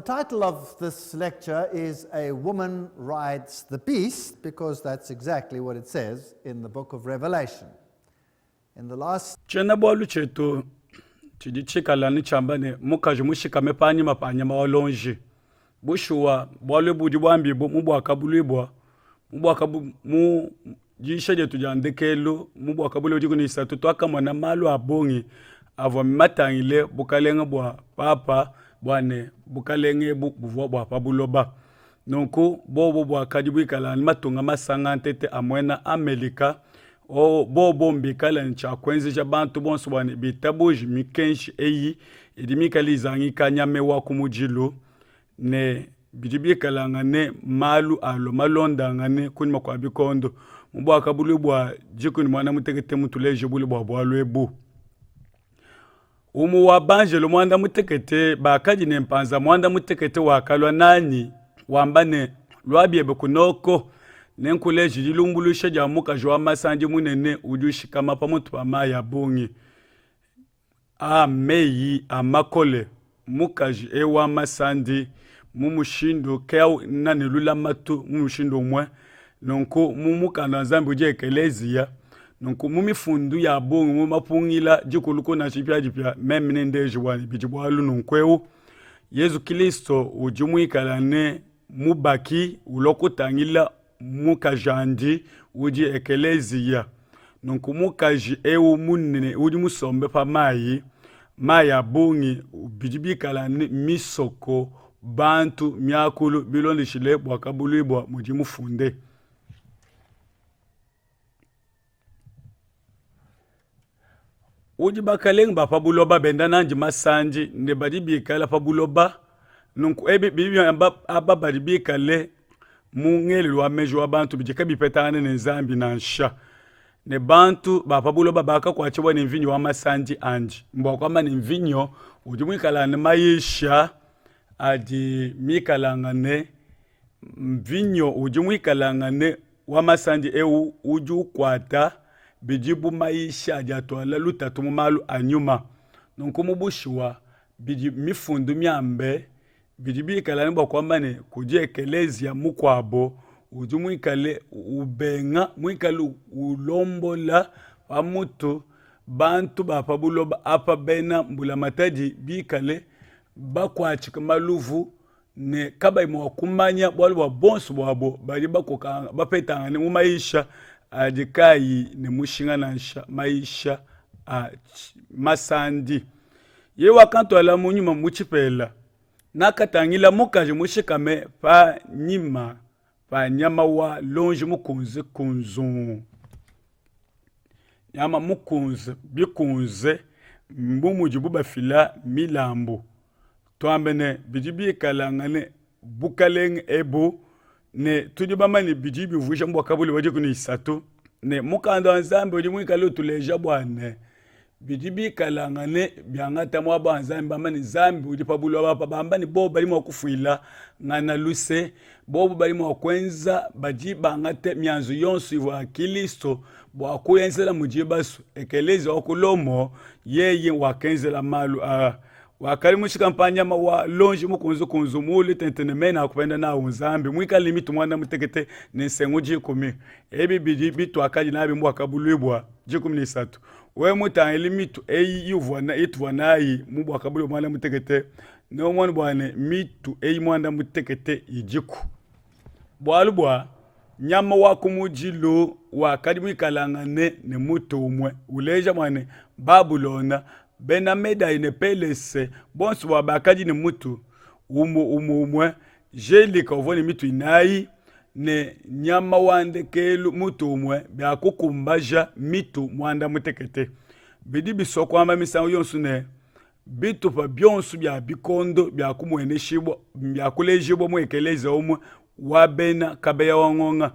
title of this lecture is A Woman Rides the Beast, because that's exactly what it says in the book of Revelation. In the last Tshiena-bualu tshietu tshidi tshikala ne tshiamba ne, Mukaji mushikame panyima pa nyama wa luonji. Bushuwa, bualu ebu budi buambibua mu Buakabuluibua, mu Buakabu, mu diyisha dietu dia ndekelu mu Buakabuluibua 13, tuakamona malu a bungi avua matangile bukalenge bua Papa, bua ne, bukalenge ebu buvua bua pa buloba. Nunku bobo buakadi buikala ne matunga masanga ntete a muena Amelika, o, bobo mbikale ne tshia kuenzeja bantu bonso bua ne bitabuje mikenji eyi idi mikale izangika nyama wa kumudilu ne bidi bikalangane malu alua malondangane kunyima kua bikondo. Mu Buakabuluibua bua dikumi ne muanda mutekete mutuleje bule bua bualu ebu. Umue wa banjelo muanda mutekete bakadi ne mpanza muanda mutekete wakalua nanyi wamba ne, Lua biebe kunoko, nenkuleje dilumbuluisha dia mukaji wa masandi munene udi ushikama pa mutu pa mayi a bungi. Aa mmeyi a makole. Mukaji eu wa masandi mu mushindu kena ne lulamatu mu mushindu umue. Nunku mu Mukanda wa Nzambi udi ekeleziya. Nunku mu mifundu ya bungi mu mapungila dikuluku nansha dipiadipia, meme nendeje bua bidi bualu nunku eu Yezu Kilisto udi muikala ne mubaki ulua kutangila mukajandi udi ekeleziya. Nunku mukaji eu munene udi musombe pa mayi, mayi a bungi, bidi bikala ne misoko, bantu, miakulu bilondeshile Buakabuluibua mudi mufunde. Udi bakalenge ba pa buloba benda nandi masandi ne badi bikala pa buloba. Nunku ebi bidi biamba aba badi bikale mu ngelelu wa meji wa bantu bidi kabipetangana ne Nzambi nansha. Ne bantu ba pa buloba bakakuatshibua ne mvinyo wa masandi andi. Mbua kuamba ne mvinyo udi muikala ne mayisha adi mikalangane mvinyo udi muikalangane wa masandi eu udi ukuata bidi bu mayisha adi atuala lutatu mu malu a nyuma. Nunku mu bushuwa bidi mifundu miambe bidi bikala ne bua kuamba ne kudi ekeleziya mukuabo udi muikale ubenga muikale ulombola pamutu bantu ba pa buloba apa bena mbulamatadi bikale bakuatshika maluvu ne kabayi mua kumanya bualu bua bonso buabo badi bapetangane mu mayisha adi kayi ne mushinga nansha, mayisha a masandi. Yeye wakantuala mu nyuma mu tshipela, nakatangila mukaji mushikame pa nyima pa nyama wa lonji mukunze kunzuu. Nyama mukunze bikunze mbu mudibu bafila milambu. Tuambe ne, bidi bikalangane bukalenge ebu, ne tudi bamanye bidi bivuija mbua kabuli wa 13 ne mukanda wa Nzambi udi muikale utuleja bua ne bidi bikalangane biangata muaba wa Nzambi, bamba ne Nzambi udi pa buloba apa, bamba ne bobu badi mua kufuila ngana luse, bobu badi mua kuenza, badi bangate mianzu yonso ivua Kilisto bua kuyenzela mudiye basue. Ekelezia wa ku Lomo yeye wakenzela malu aa wakali mushika pa nyama wa lonji mukunzukunzu muule tente ne mena a kupenda nawu Nzambi, muikale ne mitu muanda mutekete ne nsengu dikumi. Ebi bidi bituakadi nabi mu Buakabuluibua 13. Wewe mutangile mitu eyi ivua ituvua nayi mu Buakabuluibua muanda mutekete, neumone bua ne mitu eyi muanda mutekete idiku. Bualu bua nyama wa kumudilu wakadi muikalangane ne mutu umue, uleja mua ne Babulona, bena Medai ne Pelese bonso bua bakadi ne mutu umue umue umue. Jelika uvua ne mitu inayi ne nyama wa ndekelu mutu umue bia kukumbaja mitu muanda mutekete. Bidi bisua kuamba misangu yonso ne bitupa bionso bia bikondo bia kumueneshibua bia kulejibua mu ekeleziya umue wa bena kabeya wa ngonga.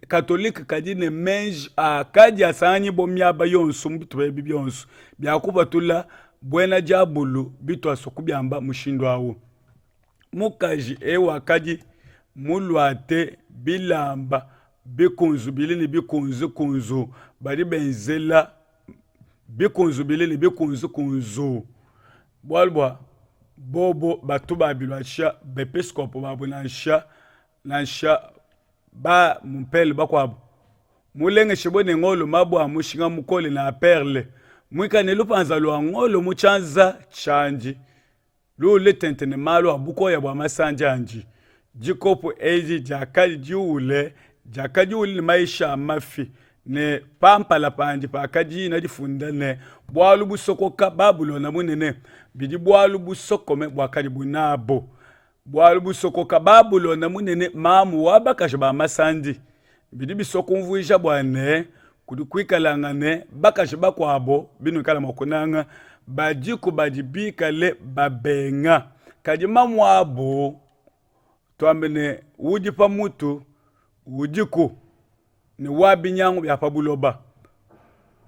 Katolike kadi ne meji akadi asanganyibua miaba yonso mu bitupa ebi bionso bia kupatula buena diabulu bituasua kubiamba mushindu au. Mukaji eu wakadi muluate bilamba bikunzubile ne bikunzukunzu badi benzela bikunzubile ne bikunzukunzu bualu bua. Bobo batu babiluatshisha bepiskopo babu nansha nansha ba mumpele bakuabu. Mulengeshibue ne ngolo mabue a mushinga mukole ne a perle, muikale ne lupanza lua ngolo mu tshianza tshiandi, luule tente ne malu a bukoya bua masandi andi. Dikopo edi diakadi diuwule diakadi diuwule ne mayisha a mafi, ne pa mpala pandi pakadi dina difunda ne, Bualu busokoka Babulona munene, bidi bualu busokome buakadibu nabu. Bualu busokoka Babulona munene mamu wa bakaji ba masandi, bidi bisua kumvuija bua ne, kudi kuikalangane bakaji bakuabo binuikala mua kunanga, badiku badi bikale babenga. Kadi mamuabu, tuambe ne, udi pa mutu, udiku ne wa binyangu bia pa buloba.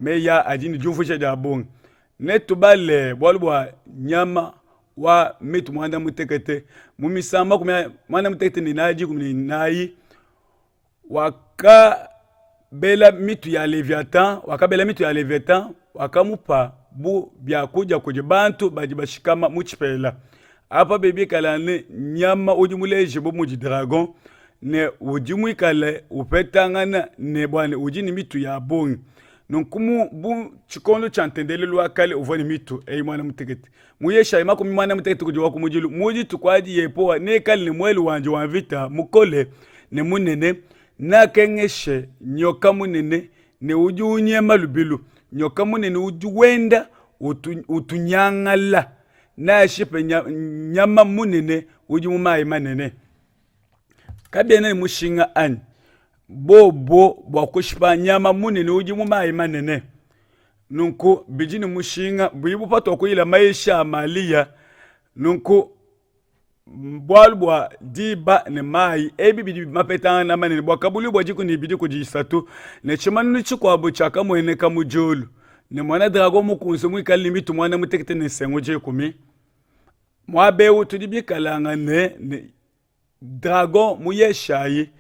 Meyi aa adi ne diumvuija dia bungi. Netubale bualu bua nyama wa mitu muanda mutekete mu misangu makumi muanda mutekete ne inayi dikumi ne inayi wakabela mitu ya Leviathan, wakabela mitu ya Leviathan, wakamupa bu biakudia kudi bantu badi bashikama mu tshipela. Apa bikala ne nyama udi muleje bu mudi dragon ne udi muikale upetangana ne bua ne udi ne mitu ya bungi. Nunku mu bu tshikondo tshia ntendelelu wa kale uvua ne mitu eyi muanda mutekete. Mu Yeshaya makumi muanda mutekete kudi wa kumudilu, mu dituku adi Yehowa neikale ne muele wandi wa mvita mukole ne munene, neakengeshe nyoka munene ne udi unyema lubilu, nyoka munene udi wenda utu, utunyangala, neashipe nyama munene udi mu mayi manene. Kabiena ne mushinga anyi? Bobo bua kushipa nyama munene udi mu mayi manene. Nunku bidi ne mushinga budi bupatua kuyila mayisha a Malia. Nunku bualu bua diba ne mayi ebi bidi mapetangana manene bua kabulu bua diku ne bidi kudi isatu ne tshimanyinu tshikuabu tshiakamueneka mu diulu ne muana dragon mukunze muikale ne mitu muanda mutekete ne nsengu dikumi. Muaba eu tudi bikalangane ne dragon mu Yeshayi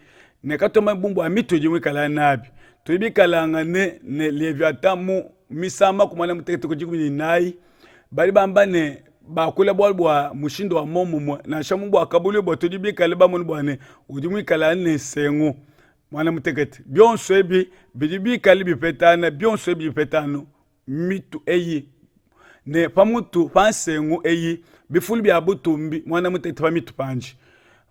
ne katoma bu bua mitu idi muikala nabi. Tudi bikalangane ne Leviathan mu misama ku muanda mutekete ku dikumi ne inayi. Badi bamba ne bakula bualu bua mushindu wa muomumue nansha mu Buakabuluibua tudi bikale bamone bua ne udi muikale ne nsengu muanda mutekete. Bionso ebi bidi bikale bipetana, bionso ebi bipetanu mitu eyi ne pa mutu pa nsengu eyi bifulu bia butumbi muanda mutekete pa mitu panji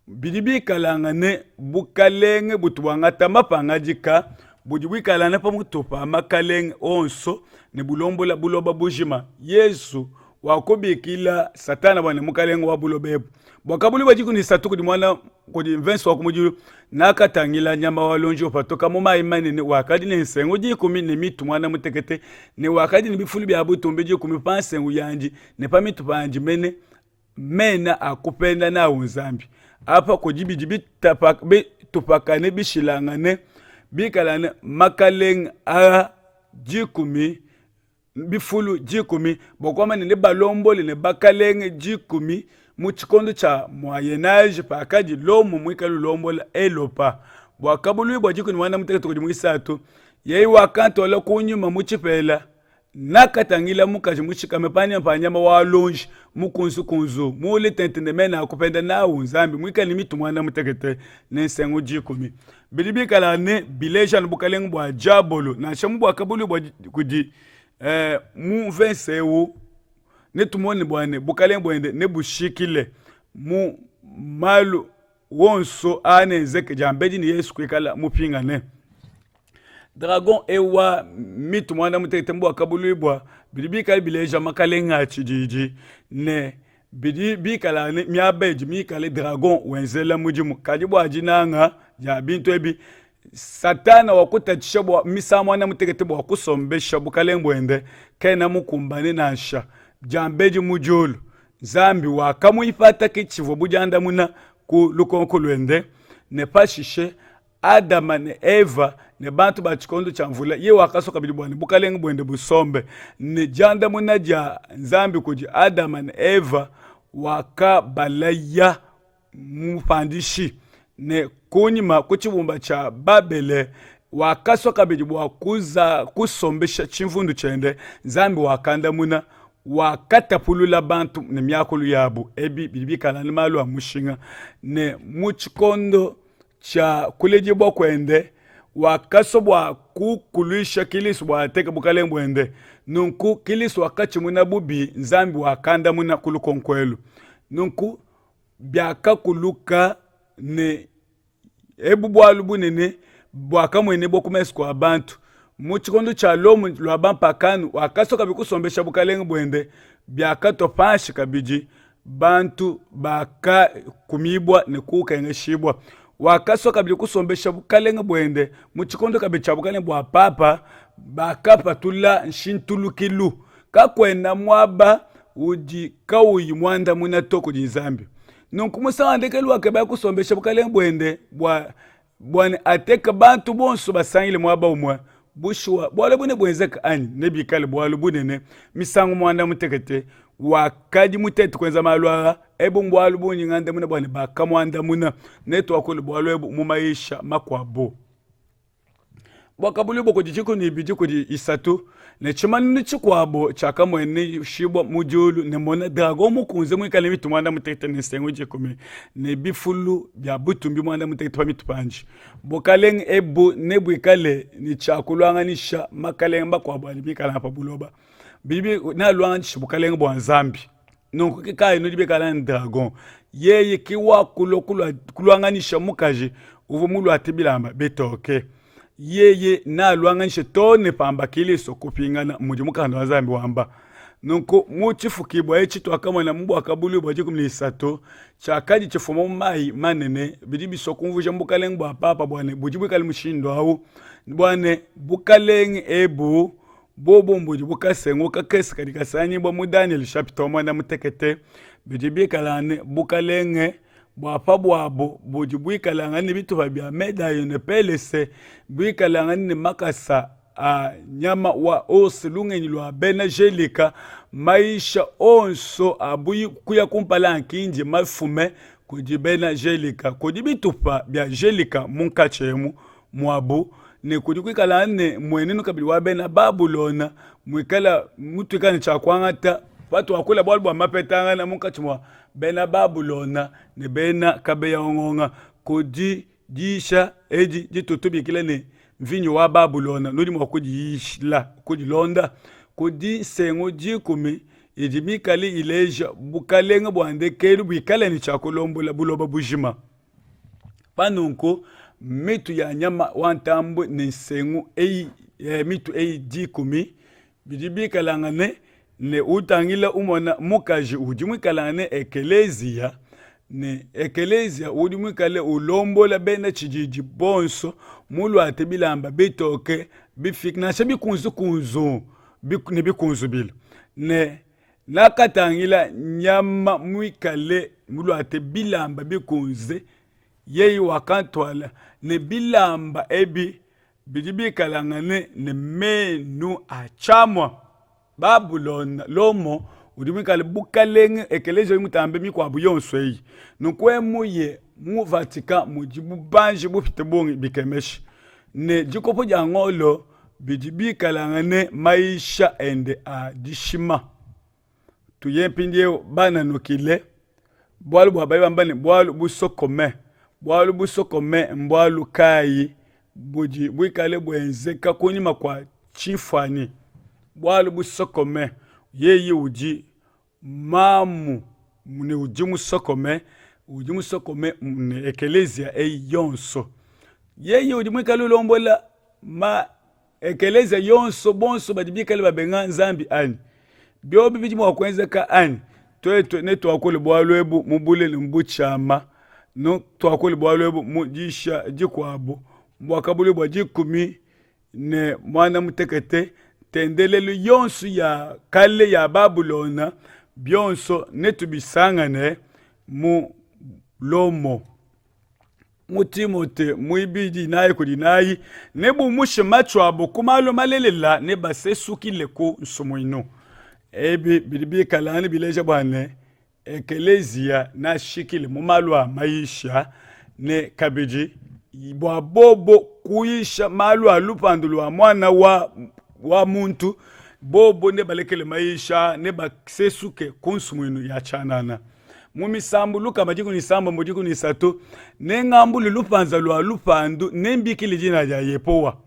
bidi bikalangane bukalenge butu buangata mapangadika budi buikalangane pa mutu pa makalenge onso ne bulombola buloba bujima. Yezu wakubikila Satana bua ne mukalenge wa buloba ebu. Bua kabulu bua dikumi ne isatu kudi muana kudi mvensi wa kumudilu nakatangila nyama wa luonji upatuka mu mayi manene wakadi ne nsengu dikumi ne mitu muanda mutekete ne wakadi ne bifulu bia butumbi dikumi pa nsengu yandi ne pa mitu pandi mene mena a kupenda nawu Nzambi. Apa kudi bidi bitupakane bishilangane bikalane makalenge a dikumi bifulu dikumi bua kuamba ne nebalombole ne bakalenge dikumi mu tshikondo tshia Moyen Age pakadi Lomo muikale ulombola Elopa. Bua kabuluibua dikumi muanda mutekete kudi muisatu, yeye wakantuala ku nyuma mu tshipela, nakatangila mukaji mushikame panyima pa nyama wa luonji mukunzukunzu muule tente ne mena a kupenda nawu Nzambi muikale ne mitu muanda mutekete ne nsengu dikumi. Bidi bikala ne bileja anu bukalenge bua diabolo nansha mu buakabuluibua kudi eh, mu mvese eu netumone bua ne bukalenge buende nebushikile mu malu wonso anenzeke diambedi ne Yesu kuikala mupingane. Dragon eu wa mitu muanda mutekete mu buakabuluibua bidi bikale bileja makalenge a tshididi ne bidi bikala ne miaba idi mikale dragon wenzela mudimu. Kadi bua dinanga dia bintu ebi, Satana wakutatshisha bua misangu muanda mutekete bua kusombesha bukalenge buende, kena mukumbane nansha. Diambedi mu diulu, Nzambi wakamuipata, ke tshivua bu diandamuna ku lukonko luende, ne pashishe Adama ne Eva ne bantu ba tshikondo tshia mvula, yeye wakasua kabidi bua ne bukalenge buende busombe. Ne diandamuna dia Nzambi kudi Adama ne Eva, wakabalaya mupandishi. Ne kunyima ku tshibumba tshia Babele, wakasua kabidi bua kuza kusombesha tshimvundu tshiende. Nzambi wakandamuna. Wakatapulula bantu ne miakulu yabu. Ebi bidi bikala ne malu a mushinga. Ne mu tshikondo tshia kuledibua kuende, wakasua bua kukuluisha Kilisto bua ateke bukalenge buende. Nunku Kilisto wakatshimuna bubi, Nzambi wakandamuna ku lukonko elu. Nunku biakakuluka ne Ebu bualu bunene buakamuenebua ku mesu kua bantu. Mu tshikondo tshia Lomo lua bampakano, wakasua kabidi kusombesha bukalenge buende, biakatua panshi kabidi, bantu bakakumibua ne kukengeshibua. Wakasua kabidi kusombesha bukalenge buende mu tshikondo kabidi tshia bukalenge bua Papa, bakapatula nshintulukilu. Kakuena muaba udi kawuyi muandamuna to kudi Nzambi. Nunku musangu wa ndekelu wakeba kusombesha bukalenge buende bua bua ne ateke bantu bonso basangile muaba umue. Bushuwa, bualu ebu nebuenzeke anyi? Nebikale bualu bunene misangu muanda mutekete. Wakadi mutete kuenza malu aa. Ebu mbualu bundi ngandamuna bua ne bakamuandamuna. Netuakule bualu ebu mu mayisha makuabu. Buakabuluibua kudi dikumi ne ibidi kudi isatu, ne tshimanyinu tshikuabo tshiakamueneshibua mu diulu, ne mona, dragon mukunze muikale ne mitu muanda mutekete ne nsengu dikumi, ne bifulu bia butumbi muanda mutekete pa mitu pandi. Bukalenge ebu nebuikale ne tshia kuluanganyisha makalenge makuabo adi mikale pa buloba. Bidi nealuanganyishe bukalenge bua Nzambi. Nunku ke kayi nudi bikala ne dragon. Yeye ke wakulua kuluanganyisha mukaji uvua muluate bilamba bitoke. Yeye nealuanganyishe too ne pamba Kilisto kupingana, mudi mukanda wa Nzambi wamba. Nunku mu tshifukibua etshi tuakamona mu Buakabuluibua 13 tshiakadi tshifuma mu mayi manene, bidi bisua kumvuija mu bukalenge bua Papa bua ne budi buikale mushindu au, bua ne bukalenge ebu Buobu mbudi bu kasengu kakese kadi kasanganyibua mu Danyele shapita wa muanda mutekete, bidi bikalangane bukalenge bua pa buabu budi buikalangane ne bitupa bia Medayi ne Pelese, buikalangane ne makasa a nyama wa ours, lungenyi lua bena Gelika, mayisha onso a kuya kumpala a nkindi mafume kudi bena Gelika. Kudi bitupa bia Gelika munkatshi emu muabu, ne kudi kuikala ne mmuenenu kabidi wa bena Babulona muikala mutuikala ne tshia kuangata patuakula bualu bua mapetangana munkatshi mua bena Babulona ne bena Kabeya Ngonga. Kudi diyisha edi ditutu tubikila ne mvinyo wa Babulona, nudi mua kudiyishila kudilonda. Kudi nsengu dikumi idi mikale ileja bukalenge bua ndekelu buikale ne tshia kulombola buloba bujima. Pa nunku, mitu ya nyama wa ntambue ne nsengu eyi, eh, mitu eyi dikumi bidi bikalangane ne utangila umona mukaji udi muikalangane ekeleziya ne ekeleziya udi muikale ulombola bena tshididi bonso muluate bilamba bitoke bifike nansha bikunzukunzu ne bikunzubile ne Nakatangila nyama muikale muluate bilamba bikunze, yeye wakantuala ne bilamba ebi bidi bikalangane ne menu a tshiamua. Babulona, Lomo, udi muikale bukalenge ekeleziya udi mutambe mikuabu yonso eyi. Nunku emuye mu Vatican mudi bubanji bupite bungi bikemesha ne dikopo dia ngolo bidi bikalangane mayisha ende a dishima. Tuye mpindieu bananukile bualu bua badi bamba ne, bualu busokome. Bualu busokome mbualu kayi budi buikale buenzeka kunyima kua tshimfuanyi? Bualu busokome, yeye udi mamu ne udi musokome, udi musokome ne ekeleziya eyi yonso. Yeye udi muikale ulombola ma ekeleziya yonso, bonso badi bikale babenga Nzambi anyi? Biobi bidi mua kuenzeka anyi? Tuetu netuakule bualu ebu mu bule ne mu butshiama, tuakule bualu ebu mu disha dikuabu, Buakabuluibua dikumi ne muanda mutekete, ntendelelu yonso ya kale ya Babulona, bionso netubisangane mu Lomo. Mu Timote muibidi inayi kudi inayi, nebumushe matshu abo ku malu malelela, nebasesukile ku nsumuinu. Ebi bidi bikala ne bileja bua ne Ekeleziya nashikile mu malu a mayisha ne kabidi bua bobo kuyisha malu a lupandu lua muana wa, wa muntu. Bobo nebalekele mayisha, nebasesuke ku nsumuinu ya tshianana. Mu Misambu 133, Nengambule lupanza lua lupandu, nembikile dina dia Yehowa.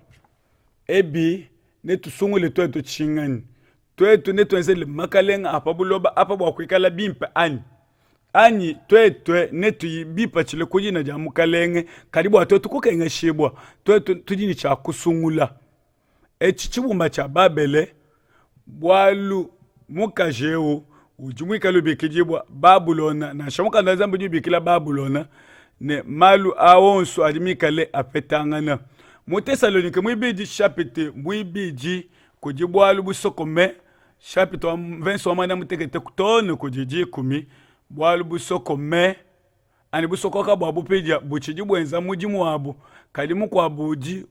Ebi netusungule tuetu tshinganyi? Tuetu netuenzele makalenga a pa buloba apa bua kuikala bimpe anyi? Anyi tuetu netubipatshile ku dina dia Mukalenge, kadi bua tuetu kukengeshibua? Tuetu tudi ne tshia kusungula. Etshi tshibumba tshia Babele, bualu mukaji eu udi muikale ubikidibua Babulona, nansha mukanda wa Nzambi udi ubikila Babulona ne malu a onso adi mikale apetangana. Mu Tesalonike muibidi shapite muibidi kudi bualu busokome shapite wa mvenso wa muanda mutekete too ne kudi dikumi bualu busokome anyi busokoka bua bupidia butshidi buenza mudimu wabu, kadi mukuabu udi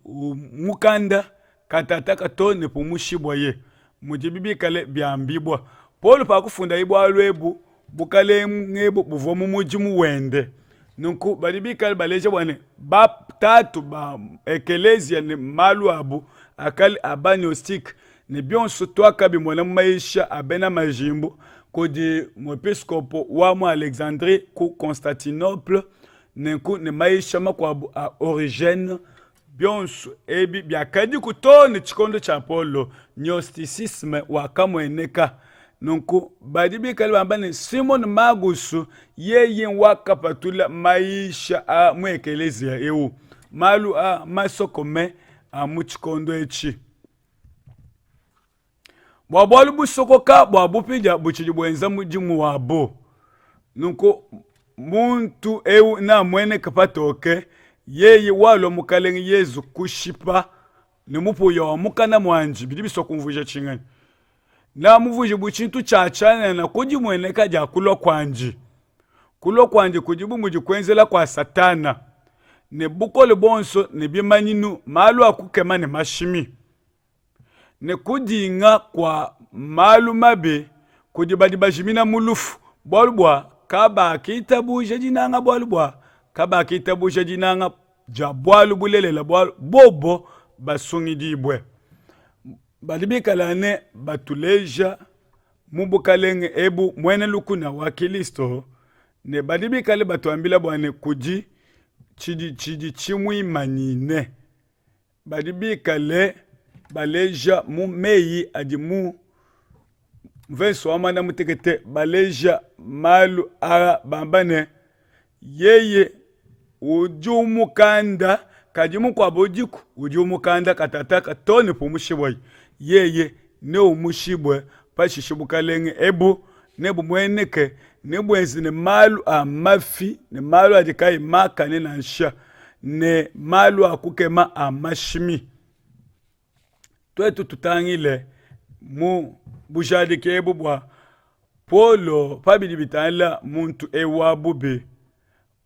mukanda katataka too ne pumushibuaye, mudibi bikale biambibua. Paulo pakufundaye bualu ebu, bukalenge ebu buvua mu mudimu wende. Nunku badi bikale baleja bua ne, batatu ba ekeleziya ne malu abu a kale a ba-Gnostique ne bionso tuakabimona mu mayisha a bena majimbu kudi muepiskopo wa mu Alexandrie ku Constantinople, nenku ne mayisha makuabu a Origene, bionso ebi biakadiku too ne tshikondo tshia Paulo. Gnosticisme wakamueneka. Nunku badi bikale bamba ne, Simon Magus yeye wakapatula mayisha a mu ekeleziya eu, malu a masokome a mu tshikondo etshi. Bua bualu busokoka bua bupidia butshidi buenza mudimu wabu. Nunku muntu eu neamueneke patoke, yeye walua Mukalenge Yezu kushipa ne mupuya wa mukana muandi. Bidi bisua kumvuija tshinganyi? Neamuvuije bu tshintu tshia tshianana ku dimueneka dia kulua kuandi. Kulua kuandi kudi bu mudi kuenzela kua Satana, ne bukole buonso ne bimanyinu, malu a kukema ne mashimi. ne kudinga kua malu mabi kudi badi bajimina mu lufu, bualu bua kabakitabuja dinanga, bualu bua kabakitabuja dinanga dia bualu bulelela, bualu bobo basungidibue. Badi bikala ne batuleja mu bukalenge ebu muena lukuna wa Kilisto, ne badi bikale batuambila bua ne kudi tshidi tshidi tshimuimanyine. Badi bikale baleja mu meyi adi mu mvese wa muanda mutekete baleja malu aa bamba ne, Yeye udi umukanda, kadi mukuabo udiku udi umukanda katataka too ne pumushibuaye. Yeye neumushibue, pashishe bukalenge ebu nebumueneke, nebuenze ne malu a mafi ne malu adi kayi makane nansha, ne malu a kukema a mashimi. Tuetu tutangile mu bujadiki ebu bua Paulo pa bidi bitangila muntu eu wa bubi.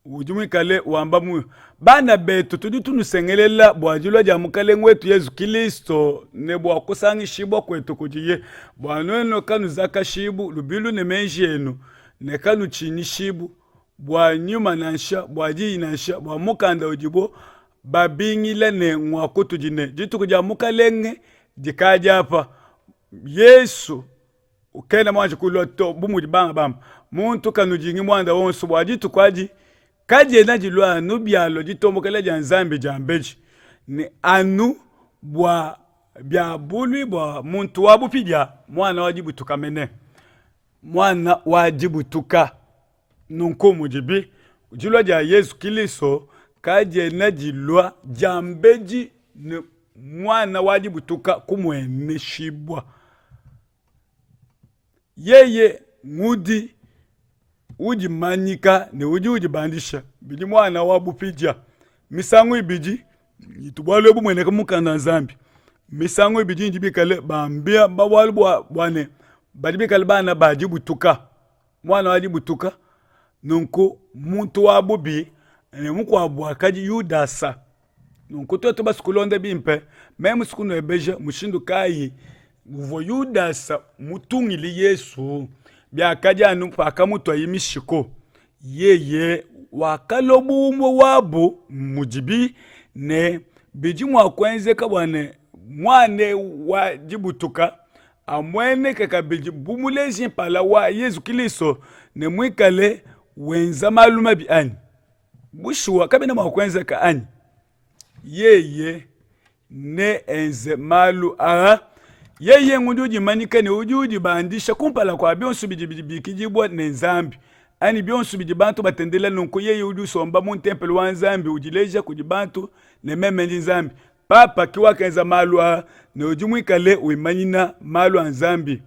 Udi muikale wamba mu bana betu, tudi tunusengelela bua dilua dia Mukalenge wetu Yezu Kilisto ne bua kusangishibua kuetu kudiye, bua nuenu kanuzakashibu lubilu ne meji enu, ne kanutshinyishibu bua nyuma nansha bua diyi nansha bua mukanda udibo babingila ne ngua kutudi ne dituku dia Mukalenge dikadi apa. Yesu ukena muanji kulua to, bu mudi banga bamba, muntu kanudingi muanda wonso, bua dituku adi kadiena dilua anu bialua ditombokela dia Nzambi diambedi, ne anu bua bia bului bua muntu wa bupidia, muana wa dibutuka mene, muana wa dibutuka. Nunku mudibi dilua dia Yezu Kilisto kadiena dilua diambedi ne muana wa dibutuka kumueneshibua. Yeye ngudi udimanyika ne udi udibandisha, bidi muana wa bupidia. Misangu ibidi itu bualu ebu bumueneka mu mukanda wa Nzambi. Misangu ibidi idi bikale bambila bualu bua ne badi bikale bana ba dibutuka, muana wa dibutuka. Nunku muntu wa bubi ne mukuabu wakadi Yudasa. Nunku tuetu basue kulonda bimpe, meme musue kunuebeja mushindu kayi uvua Yudasa mutungile Yesu, biakadi anu pakamutuaye mishiku. Yeye wakalua bu umue wabu mudibi ne bidi mua kuenzeka bua ne muana eu wa dibutuka. amueneke kabidi bu muleji mpala wa Yezu Kilisto ne muikale wenza malu mabi anyi? Bushuwa kabiena mua kuenzeka anyi? Yeye neenze malu aa. Yeye ngudi udimanyika ne udi udibandisha kumpala kua bionso bidi bibikidibua ne Nzambi anyi bionso bidi bantu batendelela. Nunku yeye udi usomba mu ntempelo wa Nzambi, udileja kudi bantu ne, meme ndi Nzambi. Papa ke wakenza malu aa ne udi muikale wimanyina malu a Nzambi.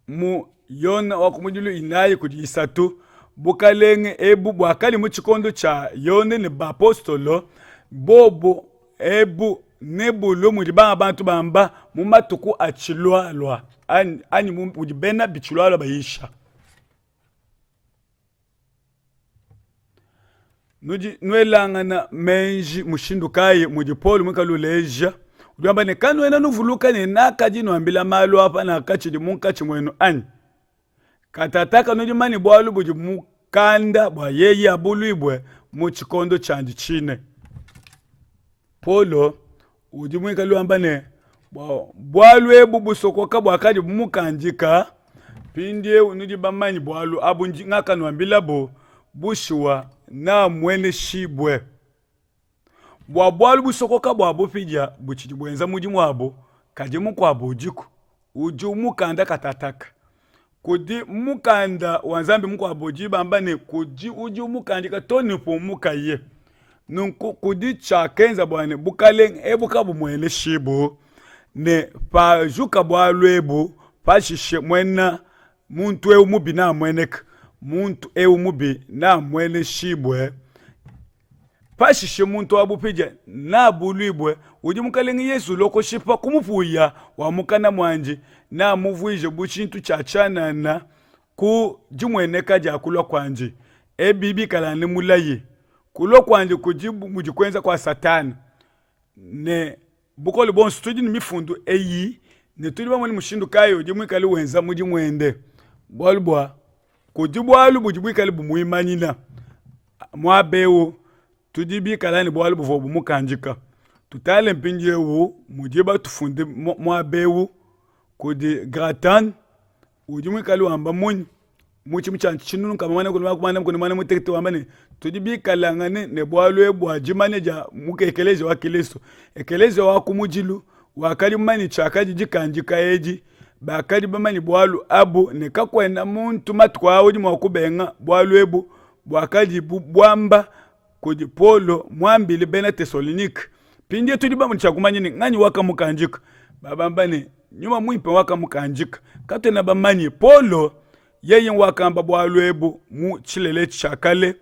Mu Yone wa kumudilu inayi kudi isatu, bukalenge ebu buakadi mu tshikondo tshia Yone ne bapostolo, bobo ebu nebulue mudi banga bantu bamba mu matuku atshilualua anyi, anyi mudi bena bitshilualua bayisha. Nudi nuelangana meji mushindu kayi mudi Paulo muikale uleja? Udi wamba ne, kanuena nuvuluka ne nakadi nuambila malu apa nakatshidi munkatshi muenu anyi? Katataka nudi manye bualu budi mukanda bua yeye abuluibue mu tshikondo tshiandi tshine. Paulo udi muikale wamba ne, bualu ebu busokoka buakadi bumukandika, mpindieu nudi bamanye bualu abu ngakanuambilabu, bushuwa namueneshibue. Bua bualu busokoka bua bupidia butshidi buenza mudimu wabu, kadi mukuabu udiku udi umukanda katataka. Kudi mukanda wa Nzambi mukuabu udi bamba ne, kudi udi umukandika too ne pumukaye. Nunku kudi tshiakenza bua ne bukalenge ebu kabumueneshibu, ne pajuka bualu ebu, pashishe muena muntu eu mubi neamueneke, muntu eu mubi neamueneshibue. Pashishe muntu wa bupidia neabuluibue, udi Mukalenge Yesu ulua kushipa ku mupuya wa mukana muandi, neamuvuije bu tshintu tshia tshianana ku dimueneka dia kulua kuandi. Ebi bikala ne mulayi, kulua kuandi kudi mudi kuenza kua Satana ne bukole buonso. Tudi ne mifundu eyi ne tudi bamone mushindu kayi udi muikale wenza mudimu wende, bualu bua kudi bualu budi buikale bumuimanyina. Muaba eu tudi bikale ne bualu buvua bumukandika. Tutale mpindieu mudi batufunde muaba eu kudi Gratan udi muikale wamba munyi mu tshimu tshia tshinunu nkama muanda mutekete wamba ne, tudi bikalangane ne bualu ebu bua dimanya dia mu ekeleziya wa Kilisto. Ekeleziya wa kumudilu wakadi mumanye tshiakadi dikandika edi, bakadi bamanye bualu abu ne kakuena muntu matuku aa udi mua kubenga bualu ebu buakadi buamba kudi Paulo muambile bena Tesalonike. Mpindieu tudi bamone tshia kumanya ne, nganyi wakamukandika? Babamba ne, nyuma muimpe wakamukandika. Katuena bamanye. Paulo yeye wakamba bualu ebu mu tshilele tshia kale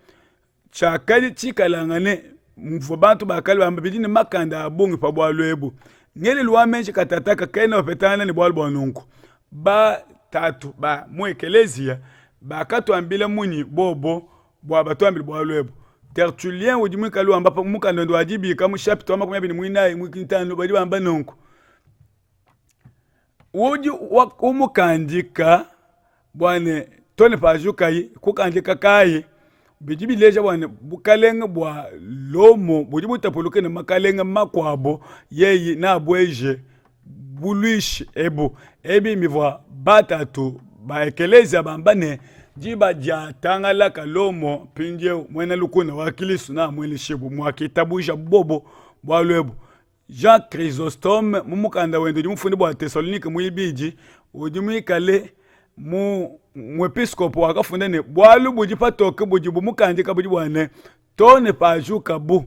tshiakadi tshikalangane muvua bantu ba kale bamba bidi ne makanda a bungi pa bualu ebu. Ngelelu wa meji katataka kena upetangana ne bualu bua nunku. Batatu ba mu ekeleziya bakatuambila munyi bobo bua batuambile bualu ebu? Tertullien udi muikale wamba pa mukanda wende wa dibika mu chapitre wa 24 muitanu badi bamba nunku, udi umukandika bua ne to ne pajukayi kukandika kayi bidi bileja bua ne bukalenge bua Lomo budi butapuluke ne makalenge makuabu yeye neabueje buluishi ebu. Ebi mbivua batatu ba ekeleziya bamba ne, diba diatangalaka Lomo mpindieu muena lukuna wa Kristo neamueneshibue, muakitabuja bobo bualu ebu. Jean Chrysostome mu mukanda wende udi mufunde bua Tesalonike muibidi udi muikale mu muepiskopo wakafunda ne, bualu budi patoke budi bumukandika budi bua ne, too ne pajukabu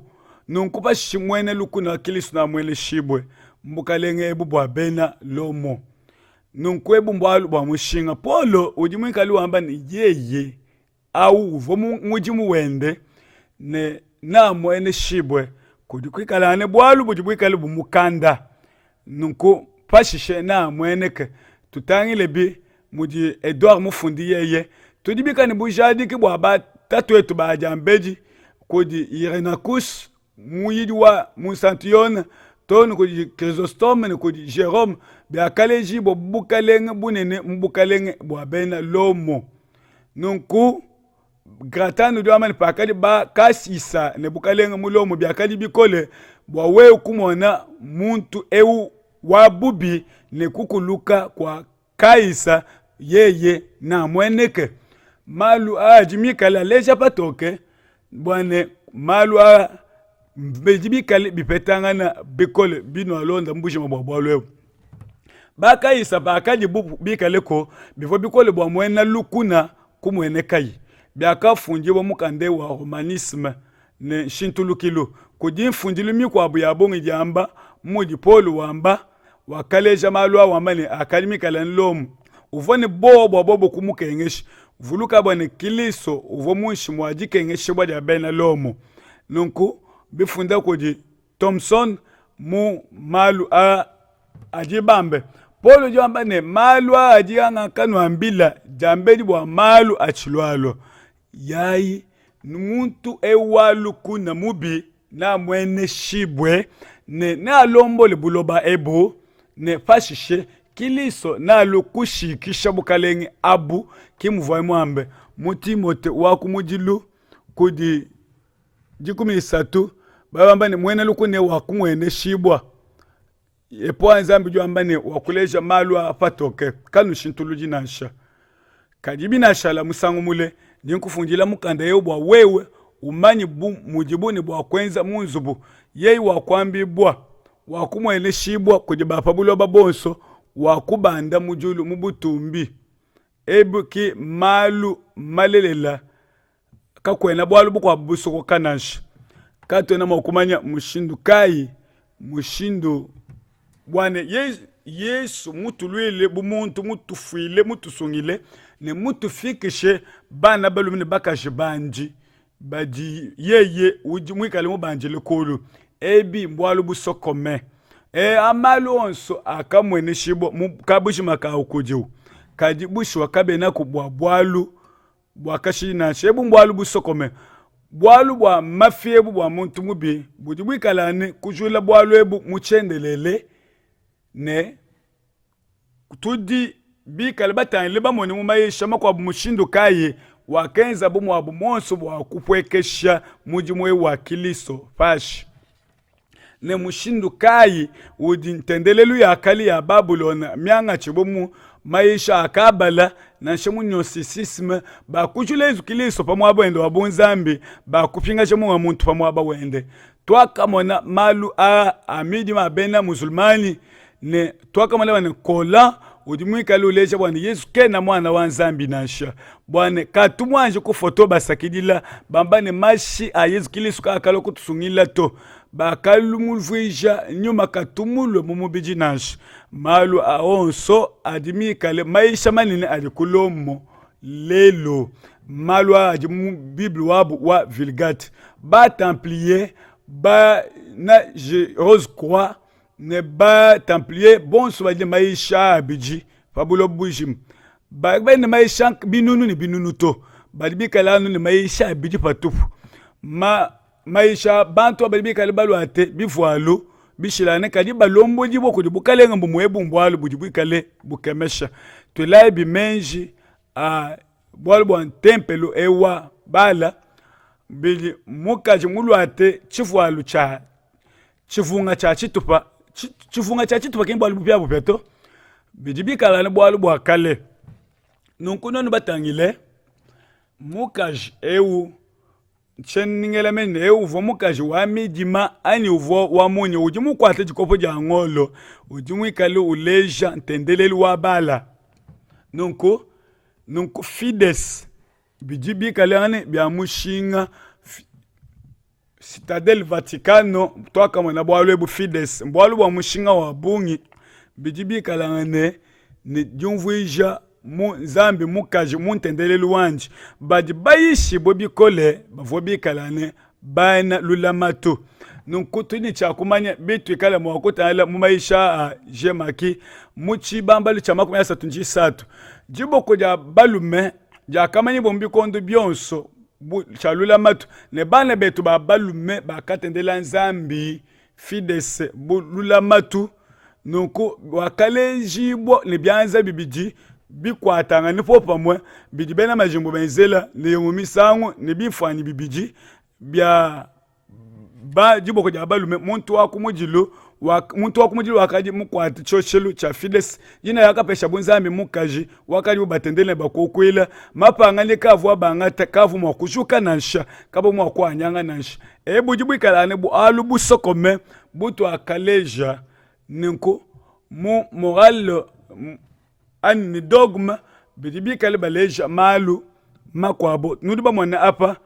nunku pashishe muena lukuna wa Kristo neamueleshibue mu bukalenge ebu bua bena Lomo. Nunku ebu mbualu bua mushinga. Paulo udi muikale wamba ne, yeye au uvua mu mudimu wende ne neamueneshibue kudi kuikala ne bualu budi buikale bumukanda. Nunku pashishe neamueneke. Tutangile bi mudi Edouard mufundi yeye. Tudi bikale ne bujadiki bua batatuetu ba diambedi kudi Irenaeus muyidi wa Munsantu Yone too ne kudi Chrysostome ne kudi Jerome biakalejibua bu bukalenge bunene mu bukalenge bua bena Lomo. Nunku Gratan udi wamba ne, pakadi bakasisa ne bukalenge mu Lomo biakadi bikole bua wewe kumona muntu eu. wa bubi ne kukuluka kua Kaisa yeye neamueneke. Malu aa adi mikale aleja patoke bua ne, malu aa bidi bikale bipetangana bikole binualonda mu bujima bua bualu ebu. Ba Kaisa pakadibu bikaleku, bivua bikole bua muena lukuna kumuenekaye. Biakafundibua mukanda eu wa Romanisme ne nshintulukilu. Kudi mfundilu mikuabu ya bungi idi yamba mudi Paulo wamba. Wakaleja malu a wamba ne, akadi mikale Lomo. Uvua ne buowa bua bobo kumukengesha. Vuluka bua ne, Kilisto uvua muinshi mua dikengeshibua dia bena Lomo. Nunku, bifunda kudi Thomson mu malu aa adi bambe, Paulo udi wamba ne, malu aa adi angakanuambila diambedi bua malu atshilualua. Yayi, muntu eu wa lukuna mubi neamueneshibue ne nealombole buloba ebu, ne pashishe Kilisto nealue kushikisha bukalenge abu, ke muvuaye muambe mu Timote wa kumudilu kudi 13, badi bamba ne, muena lukuna eu wakumueneshibua. Yepowa Nzambi udi wamba ne, wakuleja malu a patoke, kanushintuludi nansha. Kadi binashala musangu mule, ndi nkufundila mukanda eu bua wewe umanye bu mudibu ne bua kuenza mu nzubu. Yeye wakuambibua, wakumueneshibua kudi ba pa buloba bonso, wakubanda mu diulu mu butumbi. Ebu ki malu malelela kakuena bualu bukuabu busokoka nansha. Katuena mua kumanya mushindu kayi, mushindu bua ne Yesu mutuluile bu muntu, mutufuile, mutusungile ne mutufikishe bana balume ne bakaji bandi badi yeye udi muikale mubandile kulu. Ebi mbualu busokome. E, a malu onso akamueneshibua mu kabujima kawu kudiwu, kadi bushuwa kabenaku bua bualu bua kashidi nansha. Ebu mbualu busokome, bualu bua mafi ebu bua muntu mubi budi buikala ne kujula bualu ebu mu tshiendelele, ne tudi bikale batangile bamone mu mayisha makuabu mushindu kayi wakenzabu muabu muonso bua kupuekesha mudimu eu wa Kilisto pashi. Ne mushindu kayi udi ntendelelu ya kale ya Babulona miangatshibue mu mayisha a Kabala nansha mu Gnosticisme? Bakujula Yezu Kilisto pa muaba wende wa bunzambi, bakupingaja munga muntu pa muaba wende. Tuakamona malu aa a midima a bena Muzulmanyi ne tuakamona ne Kolan udi muikale uleja bua ne Yezu kena muana wa Nzambi nansha, bua ne katu muanji kufua to. Basakidila bamba ne mashi a Yezu Kilisto kaakalua kutusungila to, bakalumuvuija nyuma katu mulue mu mubidi nansha. Malu a onso adi mikale mayisha manene adi ku Lomo lelu. Malu aa adi mu Bible wabu wa Vulgate. Ba Templier ba na Rose Croix ne ba Templier bonso badi ne mayisha abidi pa buloba bujima. Badi ne mayisha binunu ne binunu to, badi bikale anu ne mayisha abidi patupu. Ma mayisha bantu badi bikale baluate bivualu bishilangane kadi balombodibua kudi bukalenge bumue ebu mbualu budi buikale bukemesha. Tuelayi meji a bualu bua ntempelo eu wa Bala bidi mukaji muluate tshivualu tshia tshivunga tshia tshitupa tshivunga tshia tshitupa ki mbualu bupiabupia to bidi bikala anu bualu bua kale nunku nuenu batangile mukaji eu ntshiena mene eu uvua mukaji wa midima anyi uvua wa munya udi mukuate dikopo dia ngolo udi muikale uleja ntendelelu wa Bala nunku nunku Fides bidi bikale anu bia mushinga Citadel Vaticano tuakamona bualu ebu Fides mbualu bua mushinga wa bungi bidi bikalangane ne diumvuija mu Nzambi mukaji mu ntendelelu wandi badi bayishibue bikole bavua bikalane bena lulamatu. Nunku tudi ne tshia kumanya bituikala mua kutangila mu mayisha a Jemaki mu tshibambalu tshia 33 diboko dia balume diakamanyibua mu bikondo bionso bu tshia lulamatu ne bana betu ba balume bakatendela Nzambi Fides bu lulamatu. Nunku wakalejibua ne bianza bibidi bikuatangane popamue bidi bena majimbu benzela ne imue misangu ne bimfuanyi bibidi bia ba diboko dia balume muntu wa kumudilu. Wa, muntu wa kumudilu wakadi mukuate tshioshelu tshia Fides, dina yakapeshabu nzambi mukaji wakadibu batendele ne bakukuila. Mapangadika avua bangata kaavua mua kujuka nansha, kabavua mua kuanyanga nansha. Ebu budi buikala ne bualu busokome butuakaleja nunku mu morale anyi ne dogme bidi bikale baleja malu makuabu. Nudi bamone apa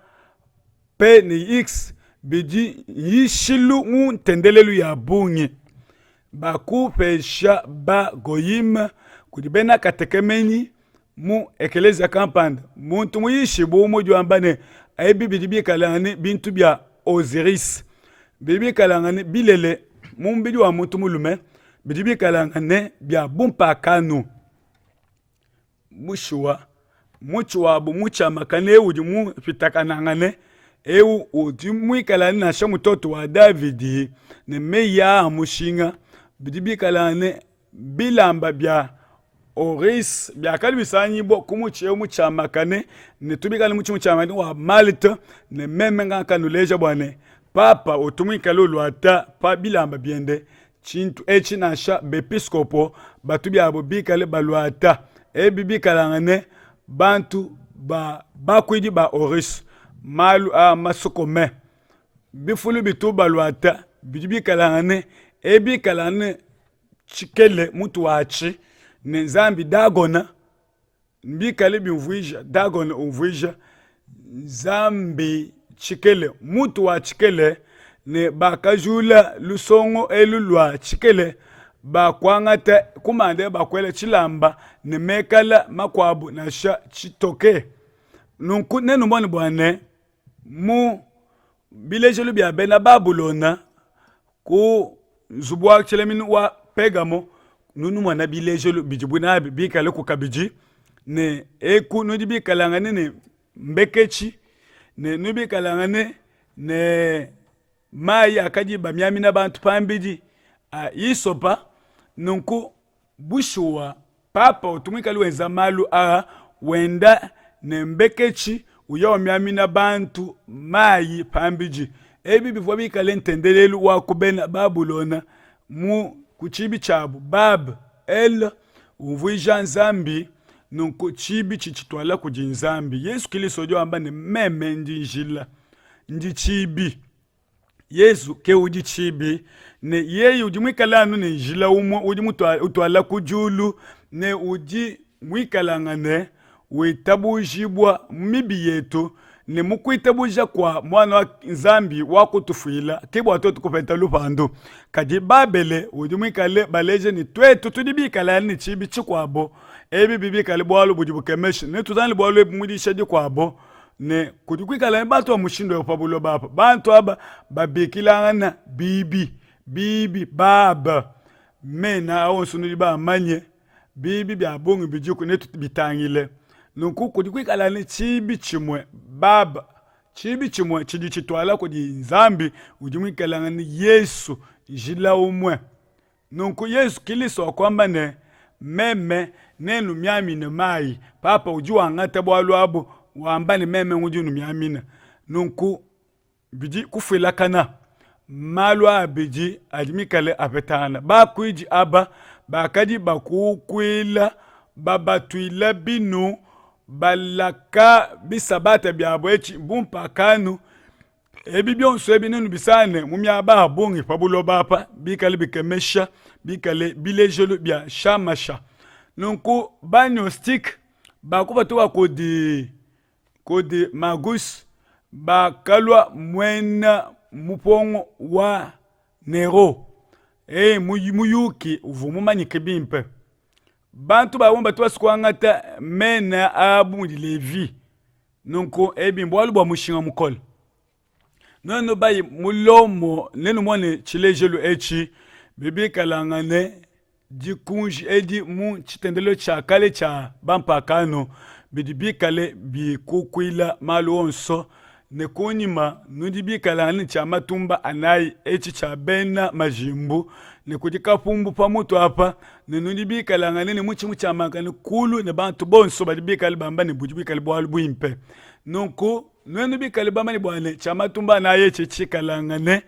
P ne X bidi nyishilu mu ntendelelu ya bungi. Bakupesha ba goyim kudi bena katekemenyi mu ekelezia kampanda. Muntu muyishibue umue udi wamba ne, ebi bidi bikalangane bintu bia Osiris, bidi bikalangane bilele mu mubidi wa muntu mulume, bidi bikalangane bia bumpakanu. Bushuwa, mutshi wabu mutshiamakane eu udi mupitakanangane, eu udi muikale nansha mutoto wa Davidi ne meyi aa a mushinga, bidi bikalangane bilamba bia Oris biakadi bisangibua ku mutshi eu mutshiamakane ne tubikale mutshi mutshiamakane wa Malte, ne meme ngakanuleja bua ne Papa utu muikale uluata pa bilamba biende tshintu etshi nansha bepiskopo batu biabo bikale baluata ebi bikalangane bantu ba bakuidi ba Horus malu a masokome bifulu bitu baluata bidi bikalangane ebi bikalangane tshikele mutu watshi ne nzambi Dagona Mbikale biumvuija Dagone umvuija Nzambi tshikele, mutu wa tshikele, ne bakajula lusongo elu lua tshikele, bakuangata kumanda bakuela tshilamba ne mekala makuabu nansha tshitoke. Nunku nenumone bua ne mu bilejelu bia bena Babulona ku nzubu wa tshilaminu wa Pegamo, nudi bilejelu bidibu nabi bikaleku kabidi, ne eku nudi bikalangane ne mbeketshi ne nudi bikalangane ne mayi akadi bamiamina bantu pambidi a isopa. Nunku Bushuwa, papa utu muikale wenza malu aa wenda ne mbeketshi uya umiamina bantu mayi pambidi. Ebi bivua bikale ntendelelu wa ku bena Babulona mu ku tshiibi tshiabu Bab El umvuija Nzambi, nunku tshiibi tshidi tshituala kudi Nzambi. Yezu Kristo udi wamba ne, Meme ndi njila, ndi tshiibi. Yezu ke udi tshibi, ne yeye udi muikale anu ne njila umue udi utuala ku diulu ne udi muikalangane witabujibua mu mibi yetu ne mu kuitabuja kua Muana wa Nzambi wa kutufuila ke bua tuetu kupeta lupandu. Kadi Babele udi muikale baleje ne tuetu tudi bikale ne tshibi tshikuabo, ebi bikale bualu budi bukemesha. Netutangile bualu ebu mu diyisha dikuabo. Ne kudi kuikala bantu ba mushindu eu pa buloba apa. Bantu aba babikilangana bibi, bibi, baba, mena onso nudi bamanye, bibi bia bungi bidiku netubitangile. Nunku kudi kuikala ne tshibi tshimue, baba, tshibi tshimue tshidi tshituala kudi Nzambi udi muikalangane Yesu njila umue. Nunku Yezu Kilisto wakuamba ne, Meme nenumiamine mayi. Papa udi wangata bualu abu wamba ne, meme ngudi numiamina. Nunku bidi kufuilakana. Malu a abidi adi mikale apetangana. Bakuidi aba bakadi bakukuila, babatuila binu, balaka bisabata biabo etshi bu mpakanu. Ebi bionso ebi nenubisangane mu miaba ya bungi pa buloba apa, bikale bikemesha, bikale bilejelu bia shamasha. Nunku ba-Gnostique bakupatuka kudi kudi Magus, bakalua muena mupongo wa Nero. Eyi muyuki uvua mumanyike bimpe. Bantu ba bungi batu basue kuangata mena a bu mudi Levi. Nunku ebi mbualu bua mushinga mukole. Nuenu bayi mu Lomo nenumone tshilejelu etshi bibikalangane dikunji edi mu tshitendelelu tshia kale tshia bampakano bidi bikale bikukuila malu onso, ne kunyima nudi bikalangane ne tshia matumba anayi etshi tshia bena majimbu, ne kudi kapumbu pa mutu apa, ne nudi bikalangane ne mutshi mutshiamakane kulu ne bantu bonso badi bikale bamba ne budi buikale bualu buimpe. Nunku nuenu bikale bamanye bua ne tshia matumba anayi etshi tshikalangane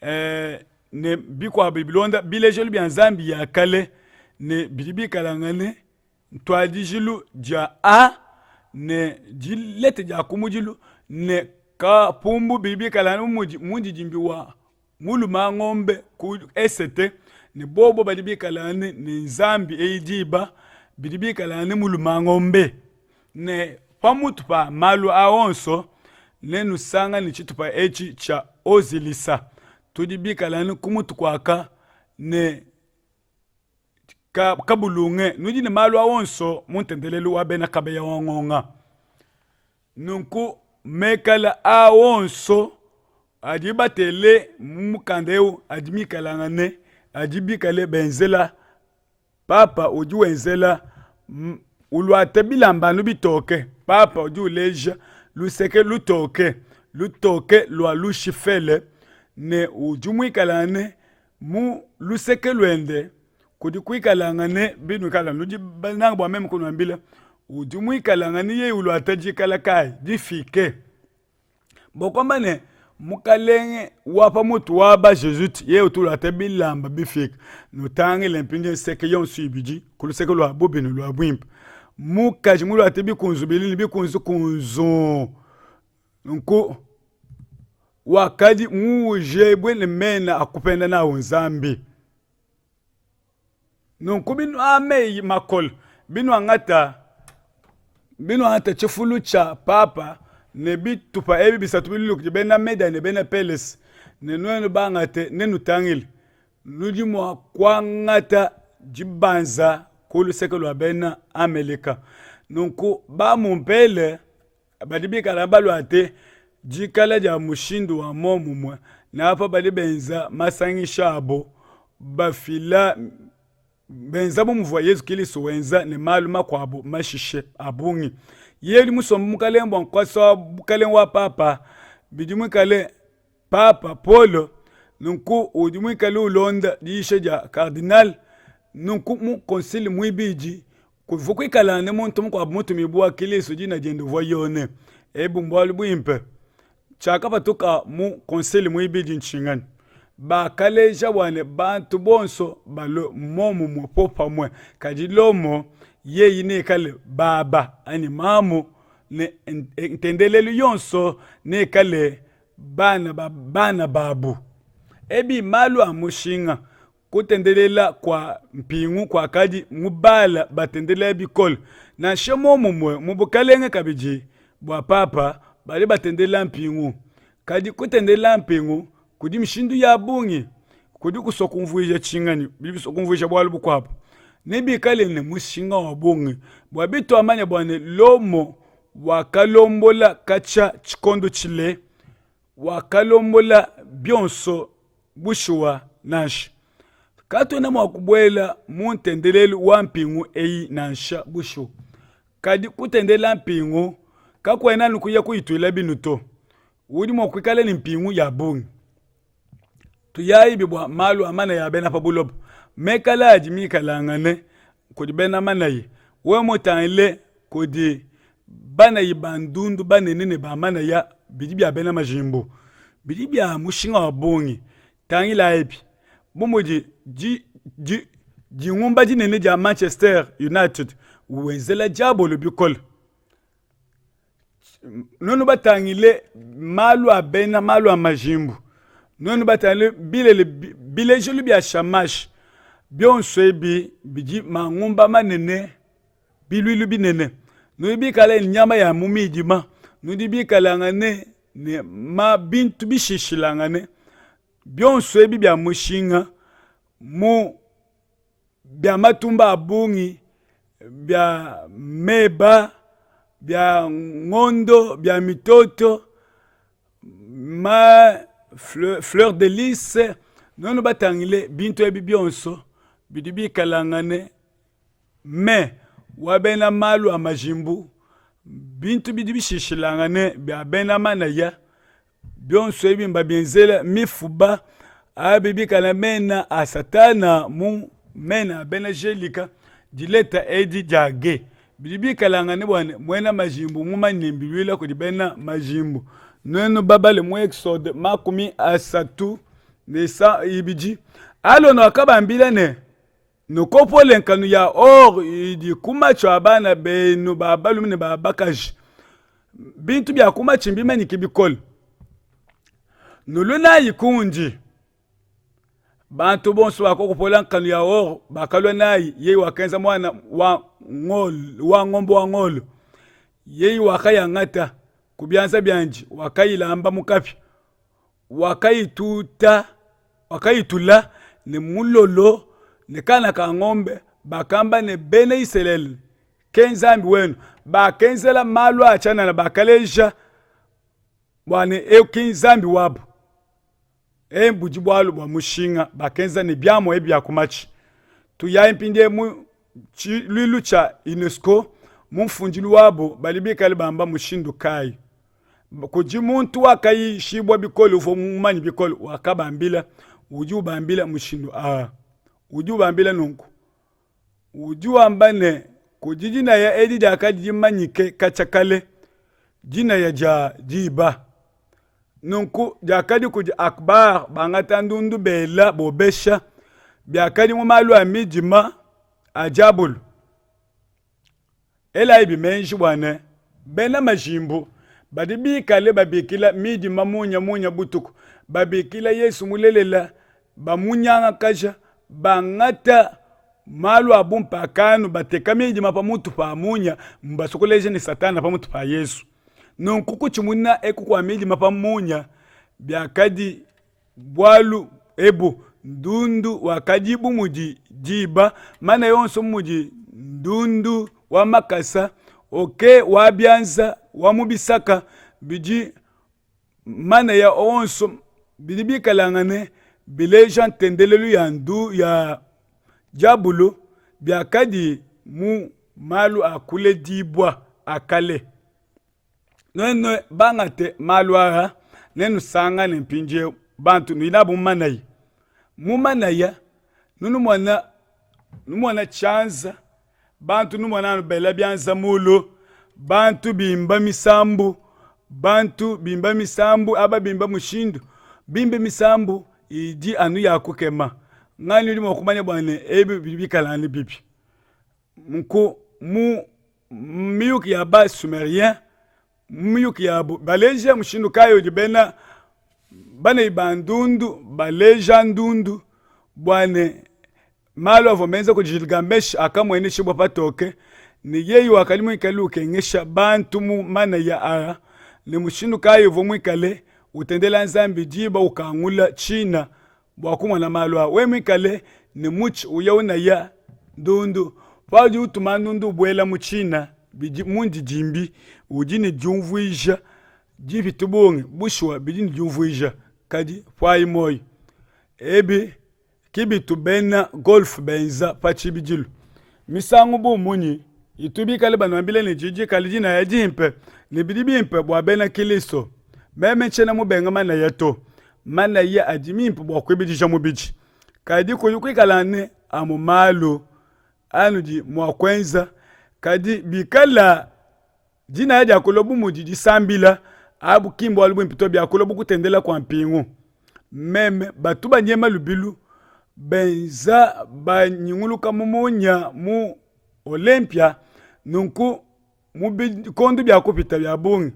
eh, ne bikuabu bidi bilonda bilejelu bia nzambi ya kale ne bidi bikalangane ntuadijilu dia A ne dilete dia kumudilu ne kapumbu bidi bikalangane bu mudi mundidimbi wa mulume a ngombe ku esete ne bobo badi bikalangane ne nzambi eyi diba bidi bikalangane mulume a ngombe. Ne pamutu pa malu aa onso, nenusangane tshitupa etshi tshia Ozilisa. Tudi bikale anu ku mutu kuaka ne kabulunge. Nudi ne malu aa onso mu ntendelelu wa bena kabeya wa ngonga. Nunku mekala aa onso adi batele mu mukanda eu adi mikalangane, adi bikale benzela Papa udi wenzela uluata bilamba anu bitoke. Papa udi uleja luseke lutoke, lutoke lua Lushifele ne udi muikalangane mu luseke luende kudi kuikalangane binuikala nudi bananga bua meme kunuambila udi muikalangane yeye uluata dikala kayi difike. Bua kuamba ne, mukalenge wa pa mutu wa ba Jesuite yeye utu uluata bilamba bifike. Nutangile mpindieu nseke yonso ibidi, ku luseke lua bubi ne lua buimpe. Mukaji muluate bikunzubili ne bikunzukunzu, nunku wakadi muujebue ne mena a kupenda nawu Nzambi. Nunku binua meyi makole, binuangata binuangata tshifulu tshia papa ne bitupa ebi bisatu bilulu kudi bena Media ne bena Pelese, ne nuenu bangate, nenutangile, nudi mua kuangata dibanza ku luseke lua bena Amelika. Nunku ba mumpele badi bikala baluate dikala dia mushindu wa muomumue ne apa badi benza masangisha abo bafila benza bu muvua Yezu Kilisto wenza ne malu makuabu mashishe a bungi. Yeye udi musombe mukalenge bua nkuasa wa bukalenge wa papa bidi muikale Papa Paulo, nunku udi muikale ulonda diyisha dia kardinale. Nunku mu konsili muibidi kuvua kuikala ne muntu mukuabu mutumibue wa Kilisto dina diende uvua Yone. Ebu mbualu buimpe. Tshiakapatuka mu konsili muibidi ntshinganyi? Bakaleja bua ne bantu bonso balue muomumue popamue, kadi Lomo yeyi neikale baba anyi mamu ne ntendelelu yonso neikale bana ba bana babu. Ebi mmalu a mushinga. Kutendelela kua mpingu kuakadi mu Bala batendelela bikole. Nansha muomumue mu bukalenge kabidi bua papa badi batendelela mpingu. Kadi kutendelela mpingu kudi mishindu ya bungi. Kudi kusua kumvuija tshinganyi? Bidi bisua kumvuija bualu bukuabu. Nebikale ne mushinga wa bungi bua bituamanya bua ne Lomo wakalombola katshia tshikondo tshile, wakalombola bionso bushuwa. Nansha katuena mua kubuela mu ntendelelu wa mpingu eyi nansha bushuwa. Kadi kutendelela mpingu kakuena anu kuya kuyituila binu to. Udi mua kuikala ne mpingu ya bungi. Tuyayibi bua malu a manaya a bena pa buloba. Mekala adi mikalangane kudi bena manaya. Wewe mutangile kudi banayi ba ndundu banene ne ba manaya bidi bia bena majimbu bidi bia mushinga wa bungi. Tangilayibi bu mudi di, di, dingumba dinene dia Manchester United wenzela diabolo bikole. Nuenu batangile malu a bena malu a majimbu, nuenu batangile bilele bilejilu bia Shamash, bionso ebi bidi mangumba manene, biluilu binene. Nudi bikale ne nyama ya mu midima, nudi bikalangane ne ma bintu bishishilangane, bionso ebi bia mushinga mu bia matumba a bungi, bia meba, bia ngondo, bia mitoto, ma fleur de lys, nuenu batangile bintu ebi bionso bidi bikalangane me wa bena malu a majimbu, bintu bidi bishishilangane bia bena manaya. Bionso ebi mbabienzela mifuba, abi bikala mena a Satana mu mena a bena Gelika, dileta edi dia Ge. Bidi bikalangane bua ne muena majimbu mumanye ne mbiluila kudi bena majimbu. Nuenu babale mu Exode 32. ne 2. Alona wakabambila ne, Nukopole nkanu ya or idi ku matshu a bana benu ba balume ne ba bakaji. Bintu bia ku matshi mbimanyike bikole. Nulue nayi kundi. Bantu bonso bakakopola nkanu ya or bakalua nayi. Yeye wakenza muana wa ngolo, wa ngombe wa ngolo. Yeye wakayangata ku bianza biandi, wakayilamba mu kapia, wakayituta, wakayitula ne mulolo ne kana ka ngombe. Bakamba ne, Bena Isalele, ke Nzambi wenu. Bakenzela malu a tshianana, bakaleja bua ne eu ki Nzambi wabu. Ebu budi bualu bua mushinga bakenza ne biamua ebi bia ku matshi. Tuyayi mpindieu mu tshiluilu tshia UNESCO mu mfundilu wabu badi bikale bamba mushindu kayi? Kudi muntu wakayishibua bikole uvua mumanye bikole wakabambila, udi ubambila mushindu aa, udi ubambila nunku, udi wamba ne, kudi dinaya edi diakadi dimanyike katshia kale, dinaya dia diba. Nunku diakadi kudi Akbar bangata ndundu bela bobesha, biakadi mu malu a midima a diabolo. Elayibi meji bua ne, bena majimbu badi bikale babikila midima munya munya butuku, babikila Yesu mulelela, bamunyangakaja, bangata malu a bumpakano, bateka midima pa mutu pa munya, mbasue kuleja ne Satana pa mutu pa Yesu. Nunku kutshimuna eku kua midima pa munya biakadi bualu ebu ndundu wakadi bu mudi diba, mana yonso bu mudi ndundu wa makasa, oke wa bianza, wa mu bisaka bidi manaya onso bidi bikalangane bileja ntendelelu ya ndu ya diabolo biakadi mu malu a kuledibua a kale. Nuenu bangate malu aa, nenusangane mpindieu bantu nudi nabu mu manaya. Mu manaya, nunumona numona tshianza, bantu numona anu bela bianza mulu, bantu bimba misambu, bantu bimba misambu, aba bimba mushindu, bimbe misambu idi anu ya kukema. Nganyi udi mua kumanya bua ne ebi bidi bikala anu bibi? Nunku mu miyuki ya ba Sumerien, mu miyuki yabu baleja mushindu kayi udi bena banayi ba ndundu baleja ndundu bua ne malu avua menza kudi Gilgamesh akamueneshibua patoke ne yeye wakadi muikale ukengesha bantu mu manaya aa ne mushindu kayi uvua muikale utendela Nzambi diba ukangula tshina bua kumona malu aa. Wewe muikale ne mutshi uya unaya ndundu, paudi utuma ndundu ubuela mu tshina bidi mundidimbi udi ne diumvuija dipite bungi. Bushuwa bidi ne diumvuija, kadi puayi muoyo. Ebi ke bitu bena golf benza pa tshibidilu. Misangu bu munyi itu bikale banuambila ne, didi dikale dinaya dimpe ne bidi bimpe bua bena Kristo? Meme ntshiena mubenga manaya to. Manaya adi mimpe bua kuibidija mubidi, kadi kudi kuikala ne amue malu anudi mua kuenza. Kadi bikala dinaya dia kulua bu mudi disambila, abu ki mbualu buimpe to, biakulua bu kutendela kua mpingu. Meme batu banyema lubilu benza banyunguluka mu munya mu Olympia, nunku mu bikondo bia kupita bia bungi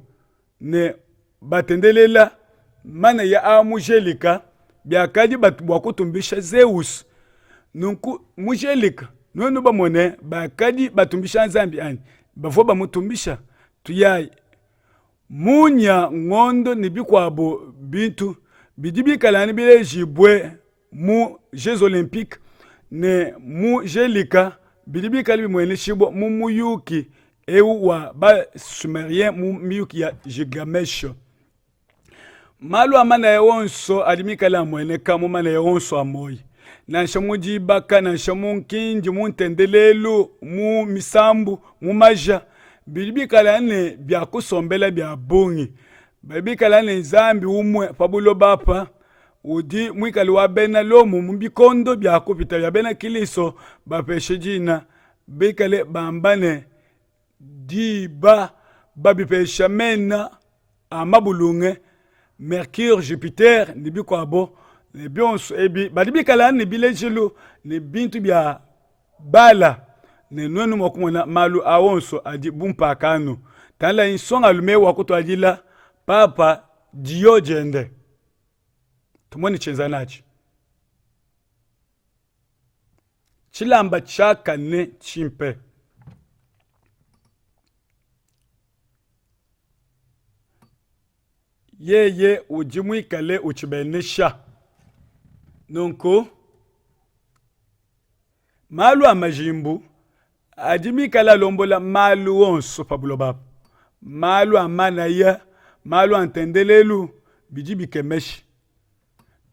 ne batendelela manaya a mu Gelika biakadi batu bua kutumbisha Zeus. Nunku mu Gelika nuenu bamone bakadi batumbisha Nzambi anyi? Bavua bamutumbisha. Tuyayi munya, ngondo ne bikuabu bintu bidi bikale anu bilejibue mu Jeux Olympiques ne mu Gelika bidi bikale bimueneshibua mu muyuki eu wa ba Sumerien mu miyuki ya Gilgamesh. Malu a manaya onso adi mikale amueneka mu manaya onso a muoyo, nansha mu dibaka, nansha mu nkindi, mu ntendelelu, mu misambu, mu maja, bidi bikale ne bia kusombela bia bungi. Badi bikale ne Nzambi umue pa buloba apa udi muikale wa bena Lomo mu bikondo bia kupita bia bena Kristo bapeshe dina, bikale bamba ne, diba babipesha mena a mabulunge, Mercure, Jupiter ne bikuabo. Ne bionso ebi badi bikala ne bilejilu ne bintu bia Bala, ne nuenu mua kumona malu a onso adi bu mpakanu. Tangilayi nsongalume wa kutuadila papa diyo diende, tumone tshienza natshi. Tshilamba tshiakane tshimpe. Yeye udi muikale utshibenesha. Nunku malu a majimbu adi mikale alombola malu onso pa buloba apa. Malu a manaya, malu a ntendelelu bidi bikemesha.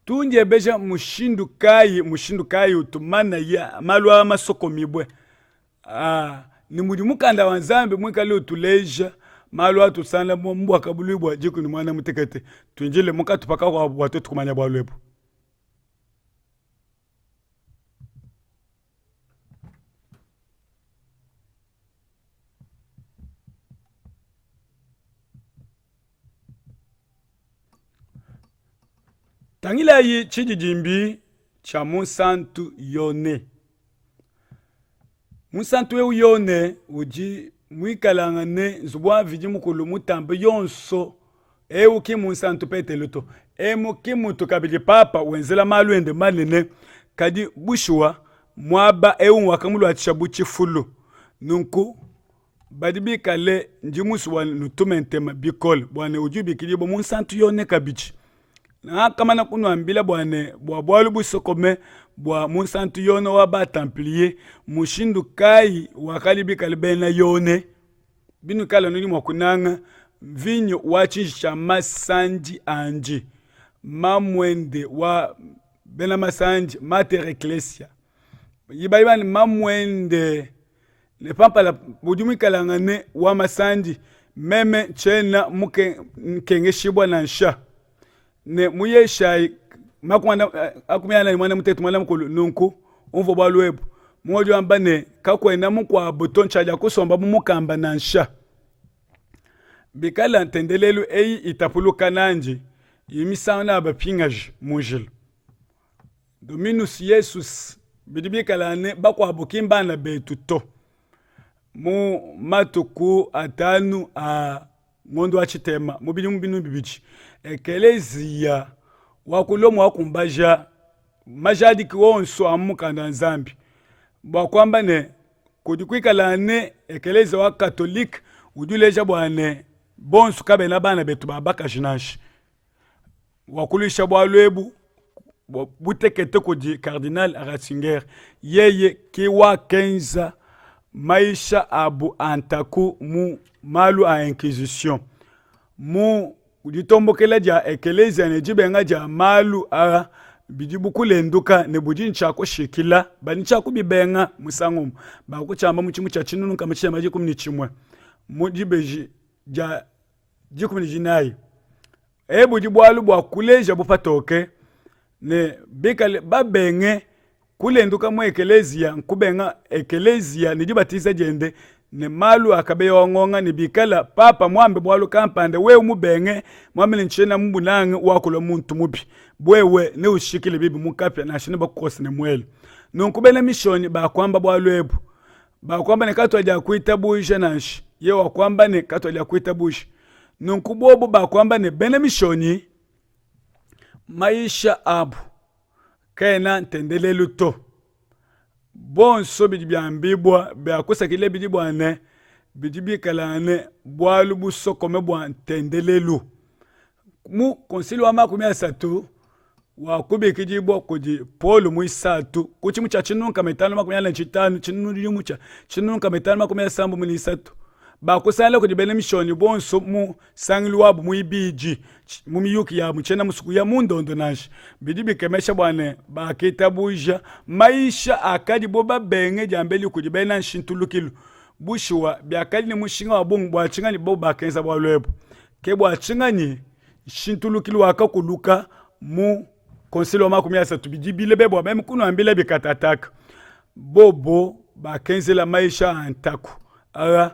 Tundiebeja mushindu kayi mushindu kayi utu manaya malu aa masokomibue Aa, ne mudi Mukanda wa Nzambi muikale utuleja malu atusangana mu Buakabuluibua dikumi ne muanda mutekete. Tuindile mu katupa kakuabu bua tuetu kumanya bualu ebu. Tangilayi tshididimbi tshia Munsantu Yone. Munsantu eu Yone udi muikalangane nzubu wa Mvidi Mukulu mutambe yonso. Eu ki mmunsantu Petelo to. Emu ki mutu kabidi Papa wenzela malu ende manene. Kadi bushuwa, muaba eu wakamuluatshisha bu tshifulu. Nunku badi bikale ndi musue bua nutume ntema bikole bua ne udi ubikidibua munsantu Yone kabidi. Ngakamana kunuambila bua ne bua bualu busokome bua munsantu Yone wa ba Templier, mushindu kayi wakadi bikale bena Yone, binuikala nudi mua kunanga mvinyo wa tshiji tshia masandi andi, mamuende wa bena masandi, Mater Ecclesia, yibayiba ne mamuende ne pampala udi muikalangane wa masandi, meme tshiena nkengeshibua nansha. Ne mu Yeshayi makumi anayi muanda mutekete muanda mukulu nunku umvua bualu ebu, muudi wamba ne, kakuena mukuabu to, ntshiadia kusomba bu mukamba nansha. Bikala ntendelelu eyi itapuluka nandi, misangu nabapingaje mu njila. Dominus Iesus, bidi bikala ne bakuabu ki mbana betu to. Mu matuku atanu a ngondo wa tshitema mu bidimu binunu bibidi, Ekeleziya wa ku Lomo wakumbaja majadiki onso a mu Mukanda wa Nzambi bua kuamba ne, kudi kuikala ne Ekeleziya wa Katolike udi uleja bua ne, bonso kabena bana betu ba bakaji nansha. Wakuluisha bualu ebu butekete kudi Kardinale Ratzinger, yeye ke wakenza mayisha abu a ntaku mu malu a Inquisition. Mu ditombokela dia ekeleziya ne dibenga dia malu aa bidi bu kulenduka ne budi ntshia kushikila, badi ntshia kubibenga musangu umue. Bakutshiamba mu tshimu tshia tshinunu nkama tshitema 11 mu dibeji dia 14. Ebu budi bualu bua kulejabu patoke ne, bikale babenge kulenduka mu ekeleziya nkubenga ekeleziya ne dibatiza diende ne malu a kabeya wa ngonga, ne bikala papa muambe bualu kampanda wewe mubenge muambe ne ntshiena mubunange wakulua muntu mubi, wewe neushikile bibi mu kapia nansha nebakukose ne muele. Nunku bena mishonyi bakuamba bualu ebu, bakuamba ne katuadiakuitabuja nansha. Yeye wakuamba ne katuadiakuitabuja. Nunku bobu bakuamba ne bena mishonyi mayisha abu kaena ntendelelu to. Bonso bidi biambibua bia kusakidila bidi bua ne bidi bikala ne bualu busokome bua ntendelelu. Mu konsili wa 30 wa kubikidibua kudi Paulo muisatu ku tshimu tshia 545 tshinunu tshia 553 bakusangila kudi bena mishonyi bonso mu nsangilu wabu muibidi mu miyuki yabu tshiena musuku ya mu ndondo nansha. Bidi bikemesha bua ne bakitabuja mayisha akadibo babenge diambedi kudi bena nshintulukilu. Bushuwa biakadi ne mushinga wa bungi bua tshinganyi bobu bakenza bualu ebu. Ke bua tshinganyi nshintulukilu wakakuluka mu konsili wa 30 bidi bilebe bua meme kunuambila bikatataka. Bobo bakenzela mayisha a ntaku aa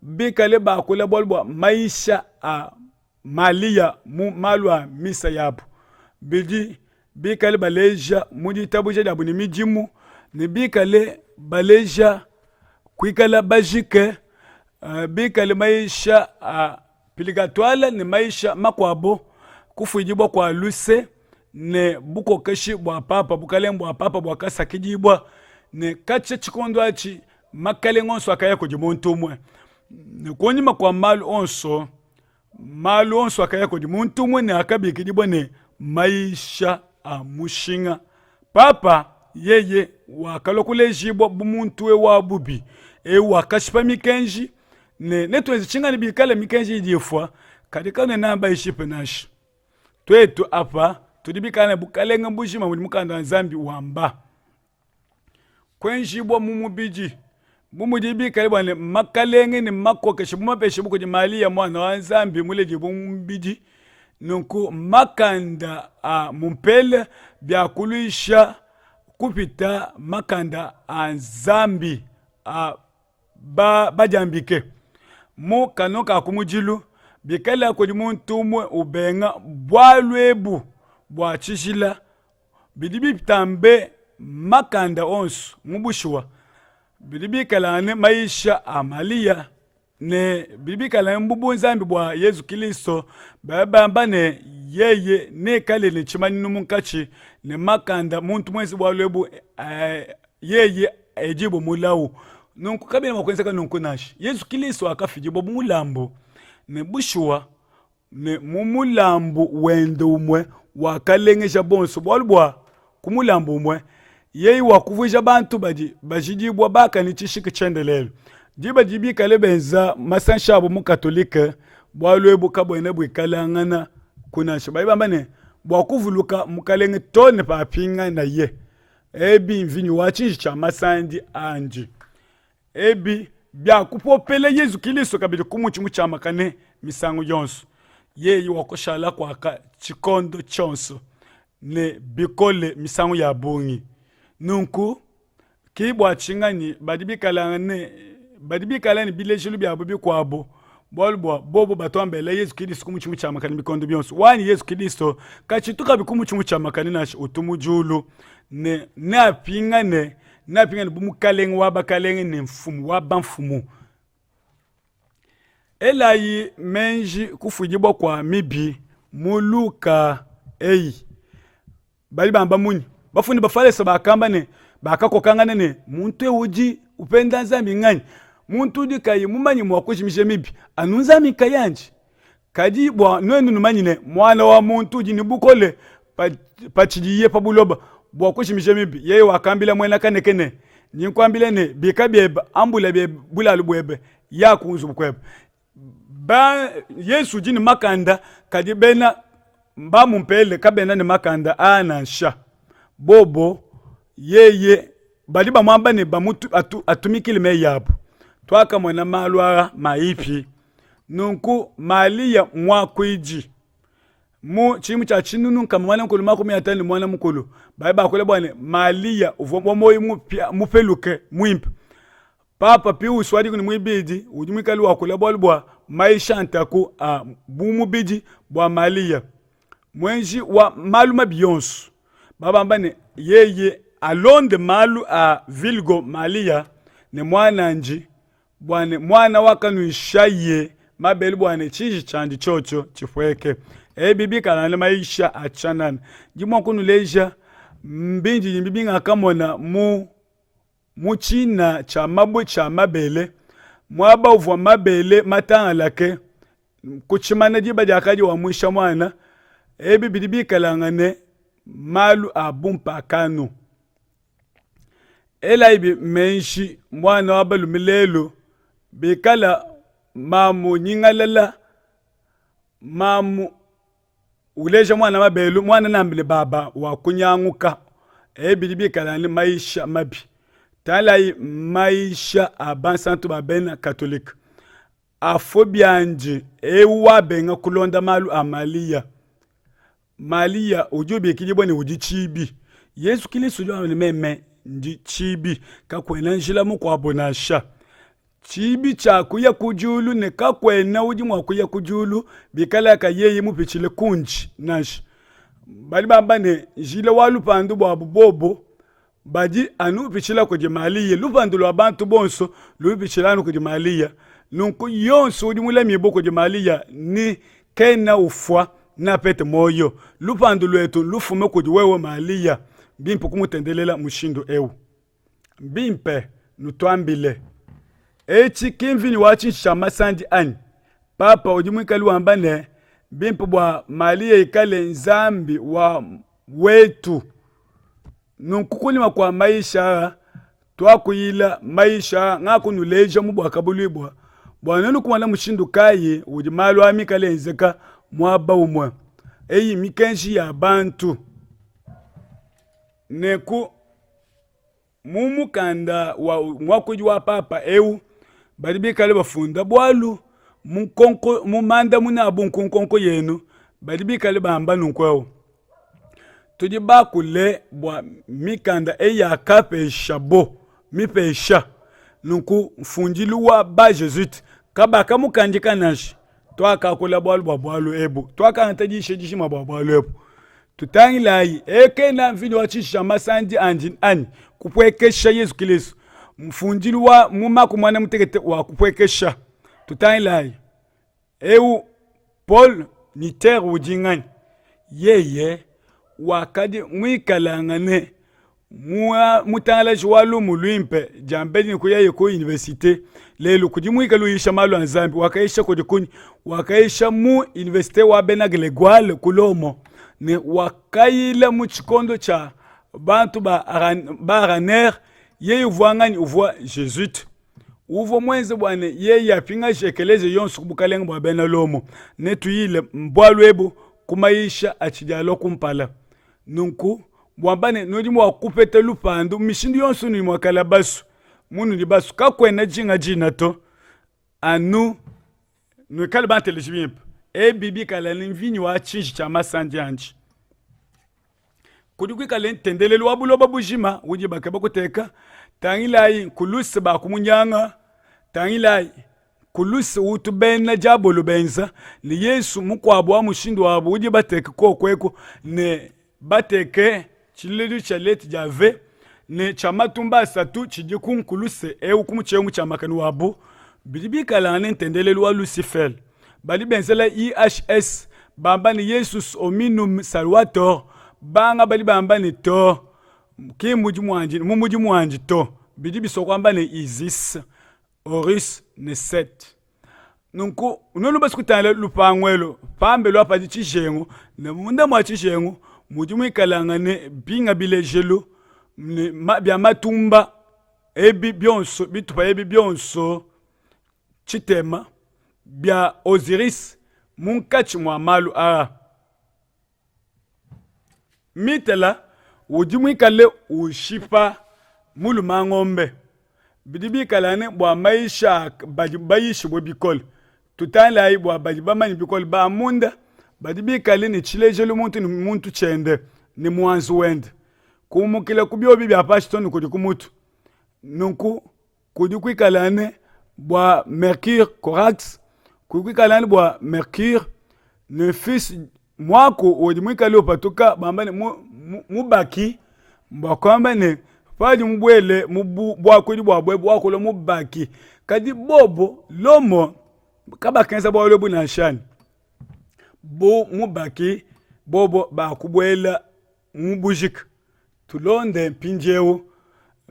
bikale bakula bualu bua mayisha a Malia mu malu a misa yabu. Bidi. bikale baleja mu ditabuja diabu ne midimu ne bikale baleja kuikala bajike, bikale mayisha a pilikatwale ne mayisha makuabu, kufuidibua kua luse ne bukokeshi bua papa, bukalenge bua papa buakasakidibua ne katshia tshikondo atshi makalenge onso akaya kudi muntu umue. Ne kunyima kua malu onso, malu onso akaya kudi muntu umue ne akabikidibua ne mayisha a mushinga. Papa yeye wakalua kulejibua bu muntu eu wa bubi, eu wakashipa mikenji ne netuenze tshinganyi bikale mikenji idi ifua, kadi kanuena bayishipe nansha. Tuetu apa tudi bikale ne bukalenge bujima mudi mukanda wa Nzambi wamba. Kuenjibua mu mubidi bu mudi bikale bua ne makalenge ne makokeshi bu mapeshibua kudi Malia muana wa Nzambi muledibue mu mubidi, nunku makanda a mumpele biakuluisha kupita makanda a Nzambi a ba badiambike mu kanu ka kumudilu, bikala kudi muntu umue ubenga bualu ebu bua tshijila, bidi bitambe makanda onso mu bushuwa, bidi bikalangane mayisha a Malia ne bidi bikalangane bu bunzambi bua Yezu Kilisto, badi bamba ne yeye neikale ne tshimanyinu munkatshi ne makanda muntu muenze bualu ebu yeye edibue mulawu. Nunku kabiena mua kuenzeka nunku nansha. Yezu Kilisto wakafidibua bu mulambu ne bushuwa ne mu mulambu wende umue wakalengeja bonso, bualu bua ku mulambu umue yeye wakuvuija bantu badi bajidibua bakane tshishiki tshiendelele. Diba didi bikale benza masanshi abu mu Katolike, bualu ebu kabuena buikalangana ku nansha. Badi bamba ne, bua kuvuluka Mukalenge too ne papinganaye. Ebi mvinyo wa tshiji tshia masandi andi. Ebi biakupopela Yezu Kilisto kabidi ku mutshi mutshiamakane misangu yonso. Yeye wakushala kuaka tshikondo tshionso ne bikole misangu ya bungi. Nunku ki bua tshinganyi badi bikala ne badi bikala ne bilejilu biabu bikuabu bualu bua bobo batuambela Yezu Kilisto ku mutshi mutshiamakane bikondo bionso. Wanyi Yezu Kilisto katshitu kabi ku mutshi mutshiamakane nansha, utu mu diulu ne neapingane neapingane bu mukalenge wa bakalenge ne mfumu wa bamfumu. Elayi meji kufuidibua kua mibi mu Luka eyi. Badi bamba munyi? Bafundi Bafalese bakamba ne, bakakokangana ne, muntu eu udi upenda Nzambi nganyi? Muntu udi kayi mumanye mua kujimija mibi, anu Nzambi nkayandi. Kadi bua nuenu numanye ne, Muana wa muntu udi ne bukole patshidiye pa buloba bua kujimija mibi, yeye wakambila muena kaneke ne, Ndi nkuambila ne, bika biebe, ambula biebe bulalu buebe, ya ku nzubu kuebe. Ba, Yesu udi ne makanda, kadi bena ba mumpele kabena ne makanda aa nansha. Bobo yeye badi bamuamba ne bamutu, atu, atumikile meyi abu. Tuakamona malu aa maipi. Nunku Malia muakuidi mu tshidimu tshia tshinunu nkama muanda mukulu 50 ne muanda mukulu badi bakula bua ne Malia uvua wa muoyo mupeluke muimpe. Papa Pius wa dikumi ne muibidi udi muikale wakula bualu bua mayisha a ntaku a bu mubidi bua Malia muenji wa malu mabi yonso. Babamba ne yeye alonde malu a Virgo Malia ne muanandi bua ne muana wakanuishaye mabele bua ne tshiji tshiandi tshiotshio tshipueke. Ebi bikala ne mayisha a tshianana. Ndi mua kunuleja mbindidimbi bingakamona mu mu tshina tshia mabue tshia mabele, muaba uvua mabele matangalake ku tshimana diba diakadi wamuisha muana. Ebi bidi bikalangane malu a bumpakano. Elayibi meji muana wa balume lelu bikala mamu nyingalala, mamu uleja muana mabelu, muana nambile baba wakunyanguka. Ebi bidi bikala ne mayisha mabi. Tangilayi mayisha a bansantu ba bena katolika afue biandi eu wabenga kulonda malu a Malia. Malia udi ubikidibua ne udi tshibi. Yezu Kilisto udi wamba ne meme ndi tshibi, kakuena njila mukuabo nansha. Tshibi tshia kuya ku diulu ne kakuena udi mua kuya ku diulu bikala ka yeye mupitshile kundi nansha. Badi bamba ne, njila wa lupandu buabu bobu badi anu upitshila kudi Maliya. Lupandu lua bantu bonso lupitshila anu kudi Maliya. Nunku yonso udi mulamibue kudi Maliya ni kena ufua neapete muoyo. Lupandu luetu lufume kudi wewe Maliya. Mbimpe kumutendelela mushindu eu. Mbimpe nutuambile, etshi ki mvinyo wa tshinshi tshia masandi anyi? Papa udi muikale wamba ne, mbimpe bua Maliya ikale Nzambi wa wetu. Nunku kunyima kua mayisha aa, tuakuyila mayisha aa ngakunuleja mu Buakabuluibua bua nuenu kumona mushindu kayi udi malu aa mikale enzeka muaba umue. Eyi mmikenji ya bantu. Nenku mu mukanda wa muakuidi wa papa eu badi bikale bafunda bualu mu nkonko mu mandamuna abu ku nkonko yenu badi bikale bamba nunku eu tudi bakule bua mikanda eyi yakapeshabo mipesha nunku mfundilu wa ba jesuite kabakamukandika nansha tuakakula bualu bua bualu ebu tuakangata diyisha dijima bua bualu ebu Tutangilayi, e kena mvinyo wa tshishi tshia masandi andi anyi kupuekesha Yezu Kilisto, mfundilu wa mu Mako muanda mutekete wa kupuekesha. Tutangilayi, eu Paul Niter udi nganyi? Yeye wakadi muikalangane mutangalaji wa lumu luimpe diambedi ne kuyaye ku universite lelu kudi muikale uyisha malu a Nzambi. Wakayisha kudi kunyi? Wakayisha mu universite wa bena Glegoire ku Lomo ne wakayila mu tshikondo tshia bantu ba Araner. Yeye uvua nganyi? Uvua Jesuite. Uvua muenze bua ne yeye apingaje ekeleziya yonso ku bukalenge bua bena Lomo. Netuyile bualu ebu ku mayisha atshidi alua kumpala. Nunku wamba ne, nudi mua kupeta lupandu mishindu yonso inudi mua kala basu munudi basu, kakuena dinga dina to, anu nuikale banteleji bimpe. Ebi bikala ne mvinyo wa tshiji tshia masandi andi. Kudi kuikale ntendelelu wa buloba bujima udi bakeba kuteka. Tangilayi nkuluse bakumunyanga, tangilayi Kuluse utu bena diabolo benza, ne Yesu mukuabu wa mushindu wabu udi bateke koku eku, ne bateke tshilelelu tshia leti dia ve ne tshia matumba asatu tshidi ku nkuluse eu ku mutshi eu mutshiamakane wabu, bidi bikalangane ne ntendelelu wa Lusifele. Badi benzela IHS bamba ne Yesus hominum salvator, banga badi bamba ne to ki mmudimu wandi, mu mudimu wandi to, bidi bisua kuamba ne Isis. Horus ne Set. Nunku nuenu basi kutangila lupangu elu pambelu apa padi tshijengu ne munda mua tshijengu mudi muikalangane binga bilejelu ne bia matumba ebi bionso bitupa ebi bionso tshitema bia Osiris munkatshi mua malu aa. Mitela udi muikale ushipa mulume ngombe. Bidi bikala ne bua mayisha badi bayishibue bikole. Tutangilayi bua badi bamanye bikole ba munda badi bikale ne tshilejelu muntu ne muntu tshiende ne muanzu wende. Kumukila ku biobi bia pashi too ne kudi ku mutu. Nunku kudi kuikala ne bua Mercure Corax, kudi kuikala ne bua Mercure ne fils muaku udi muikale upatuka bamba ne mubaki bua kuamba ne padi mubuele mu buakuidi bua buebu wakulua mubaki kadi bobo Lomo kabakenza bualu ebu nansha bu mubaki bobo bakubuela mu bujike. Tulonde mpindieu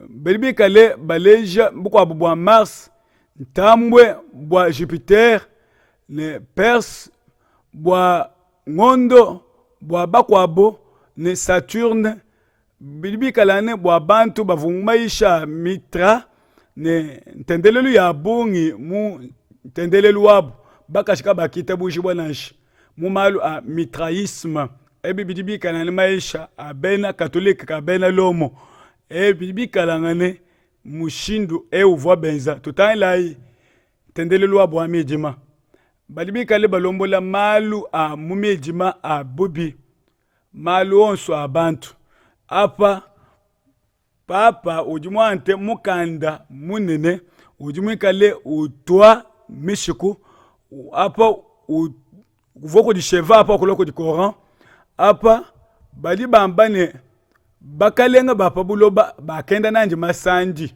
badi bikale baleja bukuabu bua Mars, ntambue bua Jupiter ne Perse bua ngondo bua bakuabu ne Saturne bidi bikale ne bua bantu bavua mu mayisha a Mitra ne ntendelelu ya bungi mu ntendelelu wabu bakaji kabakitabujibua nansha mu malu a Mitraisme. Ebi bidi bikalangane mayisha a bena Katolike ka bena Lomo. Ebi bidi bikalangane mushindu eu uvua benza. Tutangilayi ntendelelu wabu wa midima. Badi bikale balombola malu a mu midima a bubi, malu onso a bantu. Apa Papa udi muangate mukanda munene udi muikale utua mishiku apa uvua kudi Sheva apa wakulua kudi Coran apa. Badi bamba ne, Bakalenge ba pa buloba bakenda nandi masandi.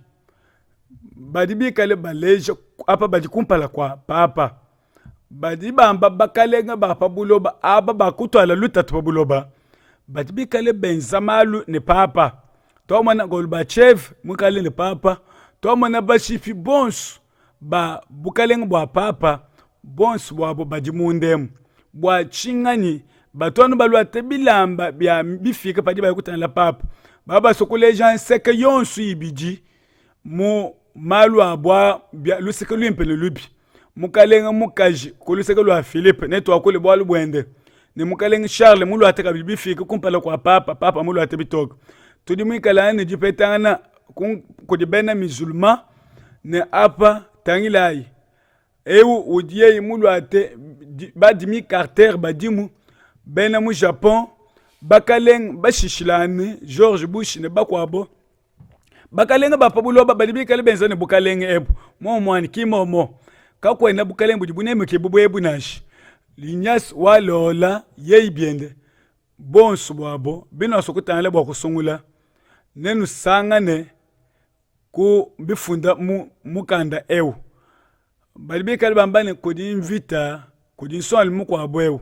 Badi bikale baleja apa badi kumpala kua papa. Badi bamba bakalenge ba pa buloba aba bakutuala lutatu pa buloba badi bikale benza malu ne papa. Tuamona Gorbachev muikale ne papa, tuamona bashipi bonso ba bukalenge bua papa bonso buabo badi munda emu. Bua tshinganyi batu anu baluate bilamba bia bifike padi baya kutangila papa? Baba basue kuleja nseke yonso ibidi mu malu a bua luseke luimpe ne lubi. Mukalenge mukaji ku luseke lua Philippe netuakule bualu buende ne mukalenge Charles muluate kabidi bifike kumpala kua papa, papa muluate bitoke. Tudi muikale ne dipetangana kudi bena musulman ne apa tangilayi eu udi yeye muluate ba Jimmy Carter badimu bena mu Japon bakalenge bashishilane George Bush ne bakuabo bakalenge ba pa buloba badi bikale benza ne bukalenge ebu muomuani ki momo kakuena bukalenge budi bunemekibue bu ebu nansha Ignace wa Loyola yeyi biende bonso buabo binuasua kutangila bua kusungula nenusangane ku bifunda mu mukanda eu. Badi bikale bamba ne, kudi mvita kudi nsongalume mukuabu eu.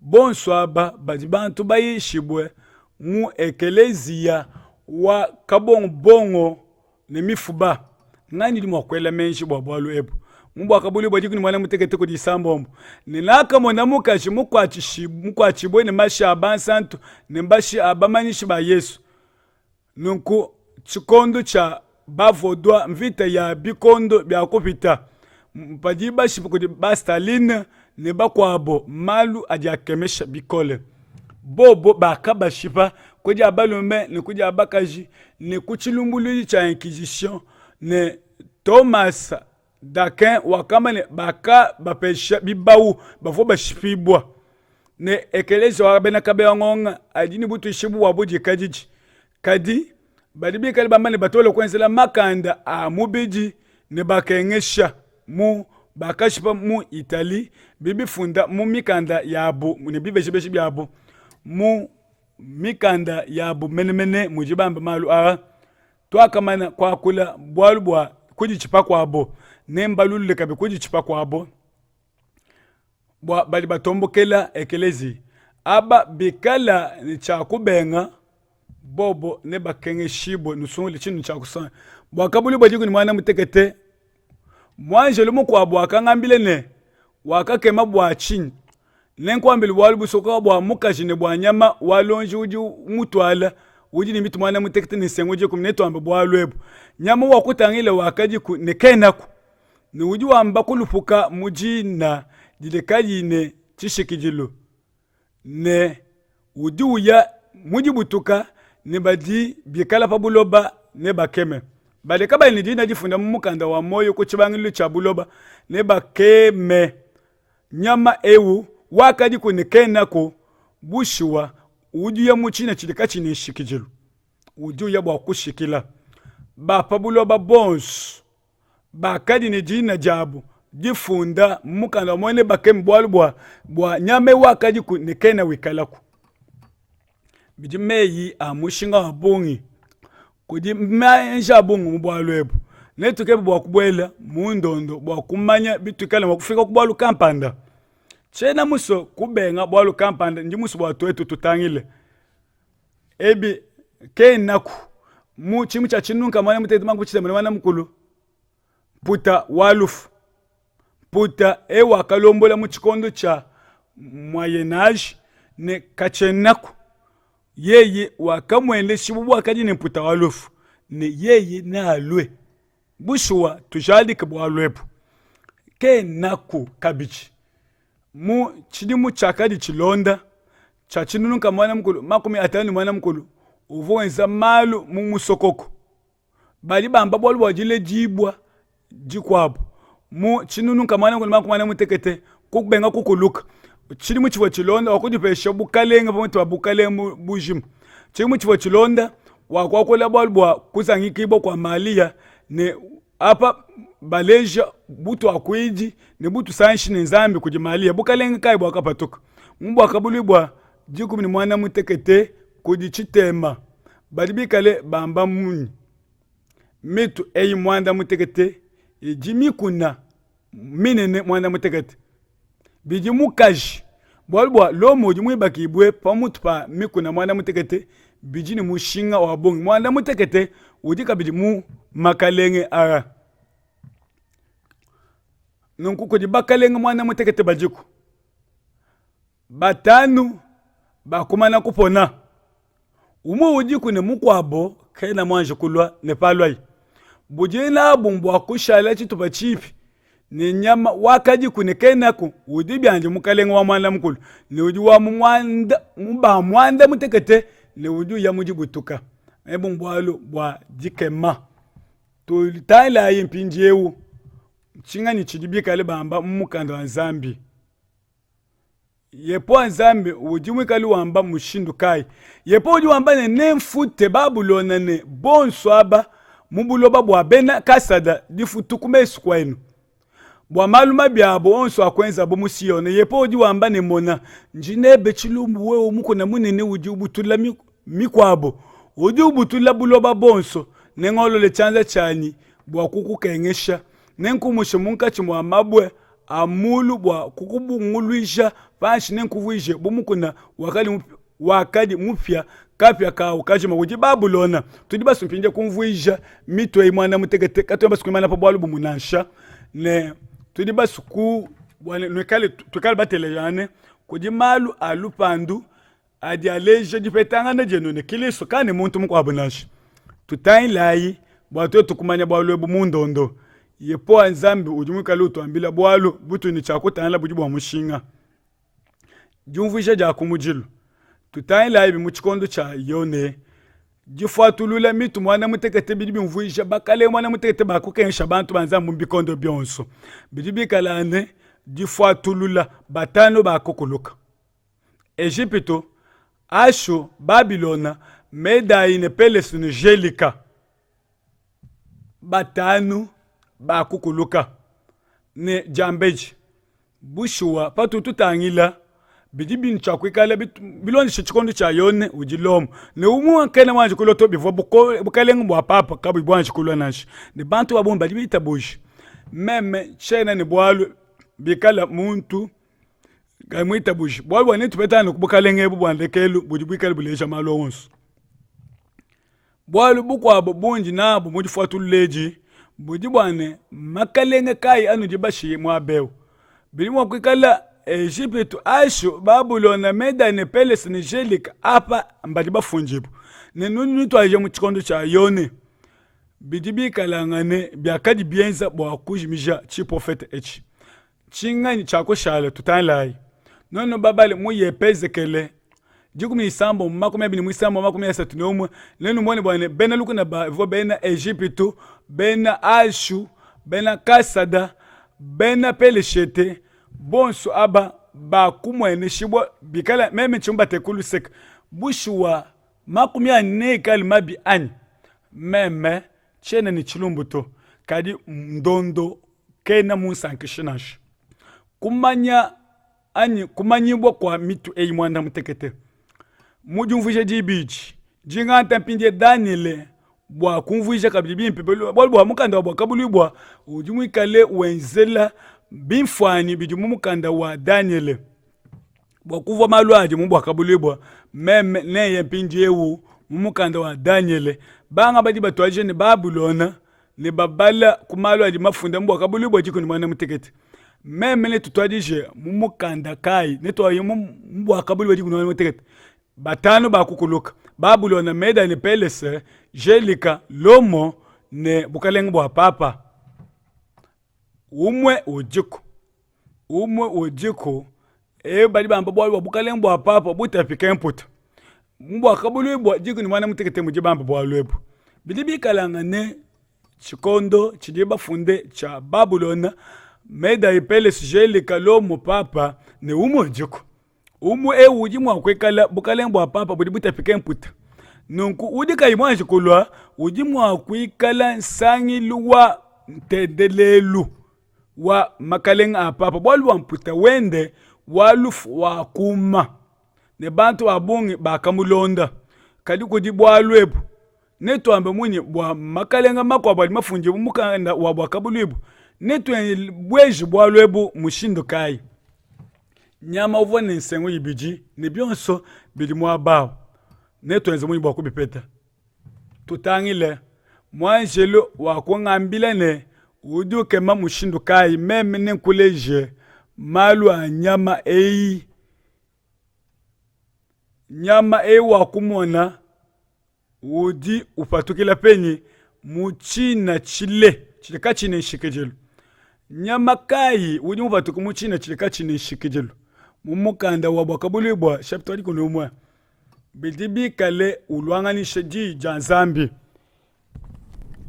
Bonso aba badi bantu bayishibue mu ekeleziya wa kabongobongo ne mifuba. Nganyi udi mua kuela meji bua bualu ebu? Mu Buakabuluibua dikumi ne muanda mutekete kudi isambombo, ne nakamona mukaji mukuatshibue ne mashi a bansantu ne mashi a bamanyishi ba Yesu. Nunku tshikondo tshia ba-Vaudois, mvita ya bikondo bia kupita, padi bashipa kudi ba-Staline ne bakuabo, malu adi akemesha bikole. Bobo bakabashipa ku dia balume ne ku dia bakaji ne ku tshilumbuluidi tshia Inquisition, ne Thomas d'Aquin wakamba ne, bakabapesha bibawu, bavua bashipibua. Ne ekeleziya wa bena Kabeya-Ngonga adi ne butuishibu bua budikadidi, kadi badi bikale bamba ne batu balua kuenzela makanda a mubidi ne bakengesha mu bakashipa mu Italie bibifunda mu mikanda yabu ne bibejibeji biabu mu mikanda yabu menemene mudi bamba malu aa. Tuakamana kuakula bualu bua kuditshipa kuabo, nembalulule kabidi kuditshipa kuabo bua badi batombokela ekeleziya aba bikala ne tshia kubenga bobo nebakengeshibue. Nusungule tshintu tshia kusanga bua kabulu bua diku ne muana mutekete. Muanjelu mukuabu wakangambila ne, Wakakema bua tshinyi? Nenkuambile bualu busokoka bua mukaji ne bua nyama wa luonji udi umutuala, udi ne mitu muanda mutekete ne nsengu dikumi. Netuambe bualu ebu, nyama wakutangila wakadiku ne kenaku, ne udi wamba kulupuka mu dina didi kadiyi ne tshishikidilu, ne udi uya mu dibutuka, ne badi bikala pa buloba nebakeme. Badi kabayi ne dina difunda mu mukanda wa muoyo ku tshibangidilu tshia buloba nebakeme. Nyama eu wakadiku ne kenaku, bushuwa udi uya mu tshina tshidi katshiyi ne nshikidilu, udi uya bua kushikila. Ba pa buloba bonso bakadi ne dina diabu difunda mu mukanda wa muoyo nebakeme bualu bua bua nyama eu wakadiku ne kena wikalaku. Bidi meyi a mushinga wa bungi. Kudi meji a bungi mu bualu ebu. Netukebe bua kubuela mu ndondo bua kumanya bituikala mua kufika ku bualu kampanda. Tshiena musue kubenga bualu kampanda, ndi musue bua tuetu tutangile ebi kenaku mu tshimu tshia tshinunka muanda mutekete makumi tshitema ne muanda mukulu mputa wa lufu mputa eu wakalombola mu tshikondo tshia Moyen Age ne katshienaku yeye wakamuendeshibua bu wakadi ne mputa wa lufu ne yeye nealue. Bushuwa tujadike bualu ebu, kenaku kabidi mu tshidimu tshiakadi tshilonda tshia tshinunu ka muanda mukulu 50 ne muanda mukulu uvua wenza malu mu musokoko. Badi bamba bualu bua diledibua dikuabu mu tshinunu 4 mutekete kubenga kukuluka. Tshidimu tshivua tshilonda wakudipesha bukalenge pamutu pa bukalenge bujima. Tshidimu tshivua tshilonda wakuakula bualu bua kuzangikibua kua Malia ne apa baleja butuakuidi ne butusangishi ne Nzambi kudi Malia. Bukalenge kayi buakapatuka mu Buakabuluibua? 18 kudi tshitema badi bikale bamba munyi? Mitu eyi muanda mutekete idi mikuna minene muanda mutekete bidi mukaji, bualu bua Lomo udi muibakibue pa mutu pa mikuna muanda mutekete bidi ne mushinga wa bungi. Muanda mutekete udi kabidi mu makalenge aa. Nunku kudi bakalenge muanda mutekete badiku. Batanu bakumana kupona, umue udiku ne mukuabo kena muanji kulua, ne paluaye, budi nabu mbua kushala tshitupa tshipi ne nyama wakadiku ne kenaku, udi biandi mukalenge wa muanda mukulu ne udi wa mu muanda mu ba muanda mutekete ne udi uya mu dibutuka. Ebu mbualu bua dikema. Tutangilayi mpindieu ntshinganyi tshidi bikale bamba mu mukanda wa Nzambi. Yepowa Nzambi udi muikale wamba mushindu kayi? Yepowa udi wamba ne, Nemfute Babulona ne bonso aba mu buloba bua bena Kasada difutu ku mesu kuenu bua malu mabi abo onso akuenzabo mu Siona. Yepowa udi wamba ne, Mona, ndi nebe tshilumbu, wewe mukuna munene udi ubutula mikuabo, udi ubutula buloba buonso. Nengolole tshianza tshianyi bua kukukengesha, nenkumushe munkatshi mua mabue a mulu bua kukubunguluisha panshi, nenkuvuije bu mukuna wakadi wakadi mupia kapia kawu kajima udi Babulona. Tudi basue mpindieu kumvuija mitu eyi muanda mutekete, katuena basue kuimana pa bualu bumue nansha, ne tudi basue ku bua nuikale tuikale batelejangane kudi malu a lupandu adi aleja dipetangana dienu ne Kilisto ka ne muntu mukuabu nansha. Tutangilayi bua tuetu kumanya bualu ebu mu ndondo. Yepowa Nzambi udi muikale utuambila bualu butudi ne tshia kutangila budi bua mushinga. Diumvuija dia kumudilu. Tutangilayi mu tshikondo tshia Yone. Difuatulula mitu muanda mutekete bidi biumvuija bakalenge muanda mutekete bakukengesha bantu ba Nzambi mu bikondo bionso. Bidi bikala ne difuatulula batanu bakukuluka. Ejipitu, Ashu, Babilona, Medayi ne Pelesi ne Jelika. Batanu bakukuluka ne diambedi. Bushuwa, patudi tutangila bidi bini tshia kuikala bilondeshe tshikondo tshia Yone udi Lomo ne umue kena wanji kulua to, bivua bukalenge bua papa kabuyi buanji kulua nansha, ne bantu ba bungi badi bitabuje. Meme tshiena ne bualu bikala muntu kayi muitabuje bualu bua netupetangane ku bukalenge ebu bua ndekelu budi buikale buleja malu onso. Bualu bukuabu bundi nabu mu difuatulula edi budi bua ne, makalenge kayi anudi bashiye muaba eu? Bidi mua kuikala Ejipitu, Ashu, Babulona, Meda ne Pelese ne Gelika apa mbadi bafundibue ne nudi nutuadija mu tshikondo tshia Yone. Bidi bikalangane biakadi bienza bua kujimija tshiprofete etshi. Tshinganyi tshiakushala? Tutangilayi. Nuenu babale mu Yepezekele 16 23 31, nenumone bua ne bena lukuna bavua bena Ejipitu, bena Ashu, bena Kasada, bena Peleshete, bonso aba bakumueneshibua bikala meme ntshi mubateke ku luseke. Bushuwa makumi anyi neikale mabi anyi? Meme tshiena ne tshilumbu to, kadi ndondo kena munsankishe nansha. Kumanya anyi kumanyibua kua mitu eyi muanda mutekete mu diumvuija dibidi dinganta mpindie Danyele bua kumvuija kabidi bimpe bualu bua mukanda wa Buakabuluibua udi muikale wenzela bimfuanyi bidi mu mukanda wa Danyele. Bua kuvua malu adi mu Buakabuluibua, meme neye mpindieu mu mukanda wa Danyele. Banga badi batuadija ne Babulona ne babala ku malu adi mafunda mu Buakabuluibua dikumi muanda mutekete. Meme netutuadije mu mukanda kayi? Netuaye mu Buakabuluibua dikumi muanda mutekete. Batanu bakukuluka, Babulona, Meda ne Pelese, Gelika, Lomo ne bukalenge bua Papa. Umue udiku, umue udiku, e badi bamba bualu bua bukalenge bua papa butapike mputa. Mu Buakabuluibua diku ne muanda mutekete mudi bamba bualu ebu. Bidi bikalangane tshikondo tshidi bafunde tshia Babulona, Medai, Pelese, Gelika, Lomo, papa ne umue udiku. Umue eu udi mua kuikala bukalenge bua papa budi butapike mputa. Nunku udi kayi muanji kulua udi mua kuikala nsangilu wa ntendelelu wa makalenge a papa bualu bua mputa wende wa lufu wakuma. Ne bantu ba bungi bakamulonda. Kadi kudi bualu ebu, netuambe munyi bua makalenge makuabu adi mafundibue mu mukanda wa Buakabuluibua? Netubueje bualu ebu mushindu kayi? Nyama uvua ne nsengu ibidi ne bionso bidi muaba au, netuenze munyi bua kubipeta? Tutangile, muanjelu wakungambila ne, Udi ukema mushindu kayi? Meme nenkuleje malu a nyama eyi. Nyama eyi wakumona udi upatukila penyi? Mu tshina tshile tshidi katshiyi ne nshikidilu. Nyama kayi udi mupatuke mu tshina tshidi katshiyi ne nshikidilu? Mu mukanda wa Buakabuluibua shapita wa 11 bidi bikale uluanganyisha diyi dia Nzambi.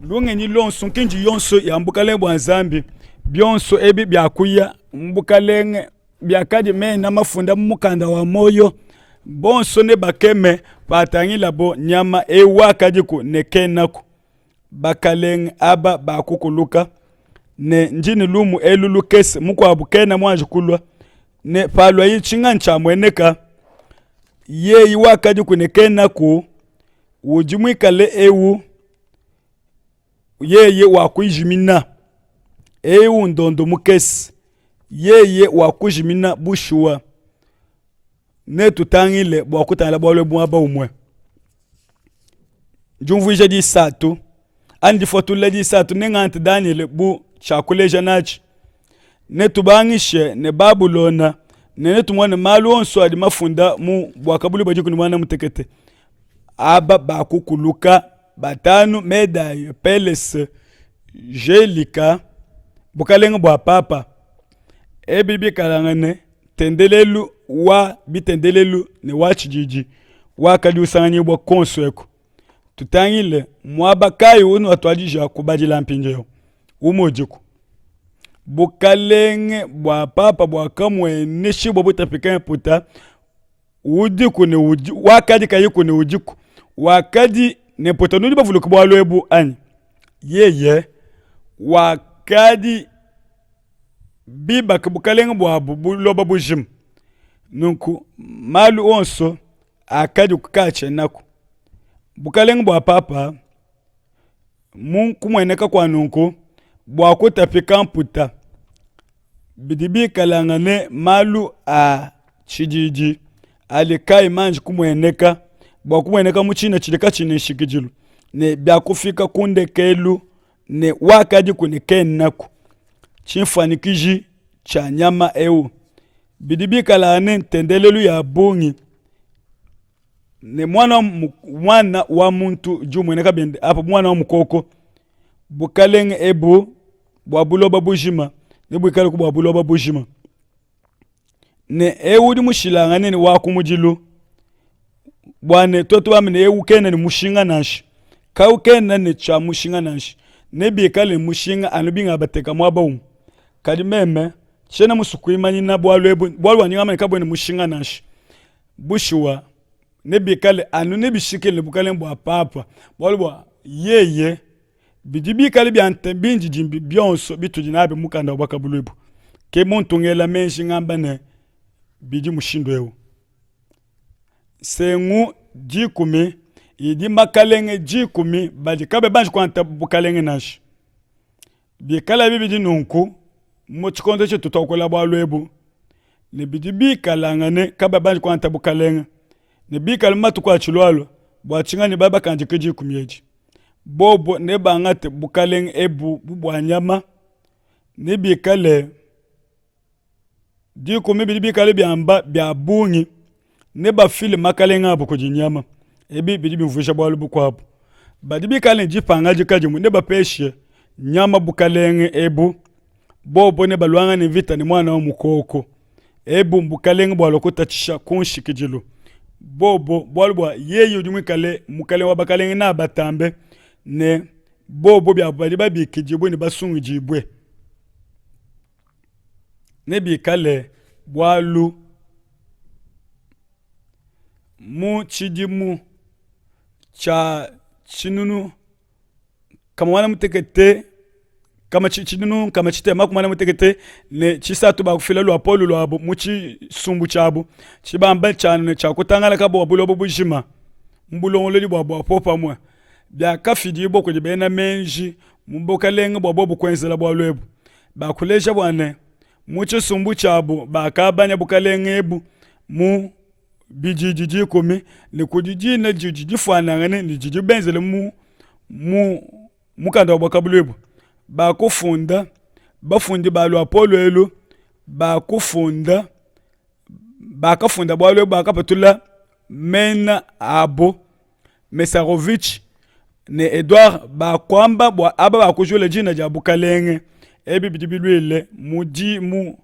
Lungenyi luonso, nkinji yonso ya Bukalenge bua Nzambi, bionso ebi biakuya mu Bukalenge biakadi mena mafunda mu mukanda wa muoyo. Bonso nebakeme patangilabo nyama eu wakadiku ne kenaku. Bakalenge aba bakukuluka, ne ndi ne lumu elu lukese, mukuabu kena muanji kulua, ne paluaye tshinganyi tshiamueneka? Yeye wakadiku ne kenaku, udi muikale eu yeye wakujimina, eu ndondo mukese, yeye wakujimina bushuwa. Netutangile bua kutangila bualu ebu muaba umue. Diumvuija disatu anyi difuatulula disatu nengangate Danyele bu tshiakuleja natshi. Netubangishe ne Babulona ne netumone malu onso adi mafunda mu Buakabuluibua 18. Aba bakukuluka batanu Medayi, Pelese, Jelika, bukalenge bua Papa. Ebi bikalangane ntendelelu wa bitendelelu ne wa tshididi wakadi usanganyibua kuonso eku. Tutangile muaba kayi unuatuadija kubadila mpindieu? Umudiku. Bukalenge bua Papa buakamueneshibua butapike mputa udiku ne udi wakadi kayiku ne udiku wakadi ne mputa. Nudi bavuluke bualu ebu anyi? Yeye wakadi bibaka bukalenge buabu buloba bujima. Nunku malu onso akadi kaatshienaku. Bukalenge bua papa mu kumueneka kua nunku bua kutapika mputa bidi bikalangane malu a tshididi adi kayi manji kumueneka bua kumueneka mu tshina tshidi katshiyi ne nshikidilu ne biakufika ku ndekelu ne wakadiku ne kenaku. Tshimfuanyikiji tshia nyama eu bidi bikala ne ntendelelu ya bungi ne muana muana wa muntu udi umueneka biende apa muana wa mukoko. Bukalenge ebu bua buloba bujima nebuikale ku bua buloba bujima ne eu udi mushilangane ne wa kumudilu bua ne tuetu bambe ne eu kena ne mushinga nansha kau kena ne tshia mushinga nansha nebikale ne mushinga anu bingabateka muaba umue kadi meme tshiena musue kuimanyina bualu ebu bualu bua ndi ngamba ne kabuena ne mushinga nansha bushuwa nebikale anu nebishikile bukalenge bua papa bualu bua yeye bidi bikale bia bindidimbi bionso bitudi nabi mukanda wa Buakabuluibua. Ke muntu ngela meji ngamba ne, bidi mushindu eu. Nsengu dikumi idi makalenge dikumi badi kabayi banji kuangata bukalenge nansha. Bikalabi bidi nunku mu tshikondo tshietu tuakula bualu ebu, ne bidi bikalangane kabayi banji kuangata bukalenge, ne bikale mu matuku atshilualua, bua tshinganyi badi bakandike dikumi edi? Bobo nebangate bukalenge ebu bu bua nyama, nebikale dikumi bidi bikale biamba bia bungi, nebafile makalenge abu kudi nyama. Ebi bidi biumvuija bualu bukuabu. Badi bikale ne dipangadika dimue nebapeshe nyama bukalenge ebu, bobo nebaluangane mvita ne muana wa mukoko. Ebu mbukalenge bualua kutatshisha ku nshikidilu. Bobo, bualu bua yeye udi muikale mukalenge wa bakalenge neabatambe, ne bobo biabu badi babikidibue ne basungidibue nebikale bualu mu tshidimu tshia tshinunu kama muanda mutekete. Nkama tshinunu nkama tshitema makumi muanda mutekete ne tshisatu bakufila luapolo luabu mu tshisumbu tshiabu tshibamba tshia tshia kutangalaka bua buloba bujima mu bulongolodi bua bua popamue biakafidibua kudi bena meji mu bukalenge bua bobu kuenzela bualu ebu. Bakuleja bua ne, mu tshisumbu tshiabu bakabanya bukalenge ebu mu bididi dikumi ne kudi dina didi difuanangane ne didi benzele mu mu mukanda wa Buakabuluibua. Bakufunda bafundi ba luapolo elu bakufunda bakafunda bualu ebu bakapatula mena abu Mesarovitch ne Edward bakuamba bua aba bakujula dina dia bukalenge ebi bidi biluile mu di mu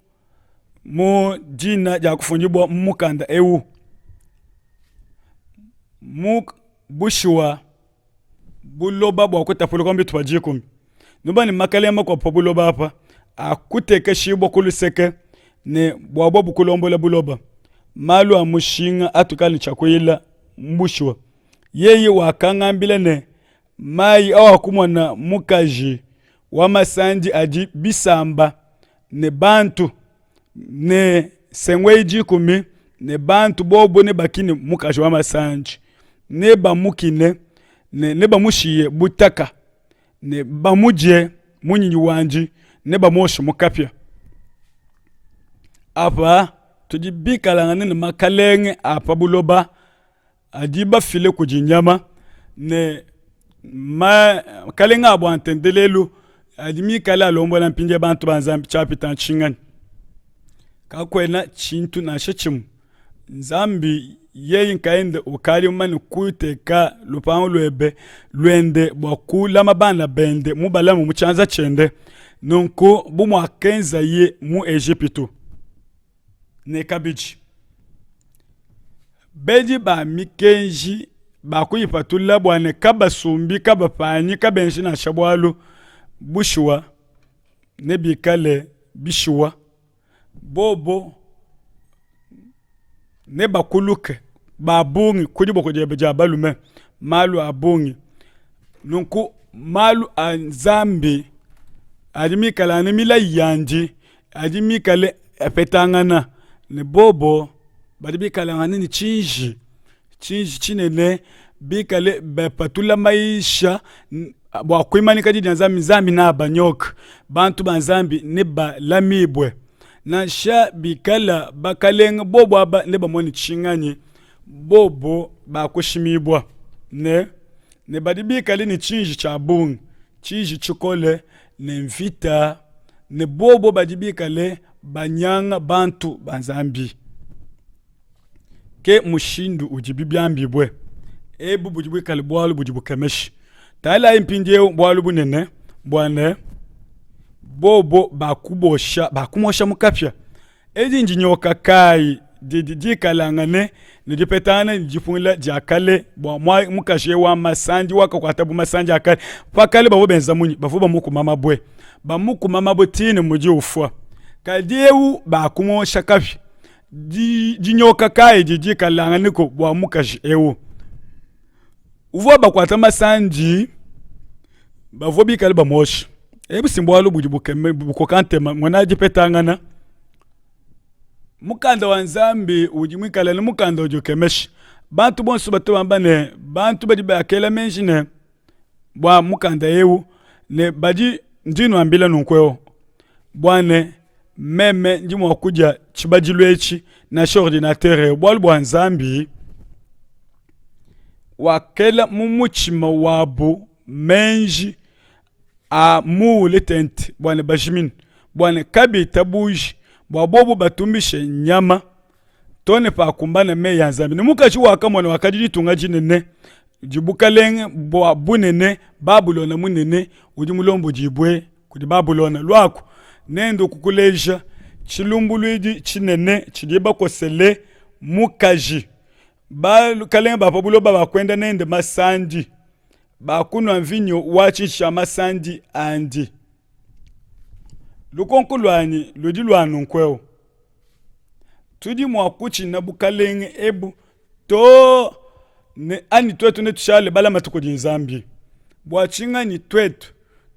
mu dina dia kufundibua mu mukanda eu mu bushuwa buloba bua kutapuluka mu bitupa dikumi. Nuba ne makalenge makuabu pa buloba apa akutekeshibua ku luseke ne bua bobu kulombola buloba. Malu a mushinga atukale ne tshia kuyila mbushuwa. Yeye wakangambila ne, Mayi awakumona mukaji wa masandi adi bisamba ne bantu ne nsengu dikumi ne bantu bobu nebakine mukaji wa masandi, nebamukine ne nebamushiye butaka ne bamudie munyinyi wandi nebamuoshe mu kapia. Apa tudi bikalangane ne makalenge a pa buloba adi bafile kudi nyama ne makalenge abu a ntendelelu adi mikale alombola mpindieu bantu ba Nzambi tshiapita ntshinganyi? Kakuena tshintu nansha tshimue. Nzambi yeye nkayende ukadi mumane kuteka lupangu luebe luende bua kulama bana bende mubalame mu tshianza tshiende, nunku bu muakenzaye mu Ejipitu. Ne kabidi, bedi ba mikenji bakuyipatula bua ne kabasumbi, kabapanyi, kabenji nansha bualu. Bushuwa, nebikale bishuwa, bobo nebakuluke ba bungi ku diboko diebe dia balume malu a bungi. Nunku malu a Nzambi adi mikale anu milayi yandi adi mikale apetangana ne bobo badi bikalangane ne tshiji, tshiji tshinene bikale bapatula mayisha bua kuimanyika di dia Nzambi, Nzambi neabanyoke, bantu ba Nzambi nebalamibue nansha bikala bakalenge bobo aba nebamone tshinganyi bobo bakushimibua ne ne badi bikale ne tshiji tshia bungi tshiji tshikole ne mvita ne bobo badi bikale banyanga bantu ba Nzambi. Ke mushindu udibi biambibue. Ebu budi buikale bualu budi bukemesha. Tangilayi mpindieu bualu bunene bua ne, bobo bakubosha, bakumosha mu kapia. Edi ndinyoka kayi didi dikalangane ne dipetangana ne dipungila dia kale bua mukaji eu wa masandi wakakuata bu masandi a kale? Pa kale bavua benza munyi? Bavua bamukuma mabue, bamukuma mabue tine mudi ufua. Kadi eu bakumosha kapia. Dinyoka kayi didi dikalanganeko bua mukaji eu? Uvua bakuata masandi bavua bikale bamuosha. Ebu si mbualu budi bukeme bukoka ntema muena dipetangana. Mukanda wa Nzambi udi muikale ne mukanda udi ukemesha. Bantu bonso batu bamba ne, bantu badi bakela meji ne, bua mukanda eu ne badi ndi nuambila nunku eu bua ne meme ndi mua kudia tshibadilu etshi nansha ordinateur eu bualu bua Nzambi wakela mu mutshima wabu meji a muule tente bua ne bajimine bua ne kabitabuji bua bobu batumbishe nyama too ne pakumbana meyi a Nzambi. Ne mukaji wakamona wakadi ditunga dinene di bukalenge bua bunene Babulona munene udi mulombodibue kudi Babulona. Luaku, nende kukuleja tshilumbuluidi tshinene tshidi bakosele mukaji. Bakalenge ba pa buloba bakuenda nende masandi, bakunua mvinyo wa tshiji tshia masandi andi. Lukonko luanyi ludi lua nunku eu, tudi mua kutshina bukalenge ebu too ne anyi tuetu netushale balamate kudi Nzambi? Bua tshinganyi tuetu?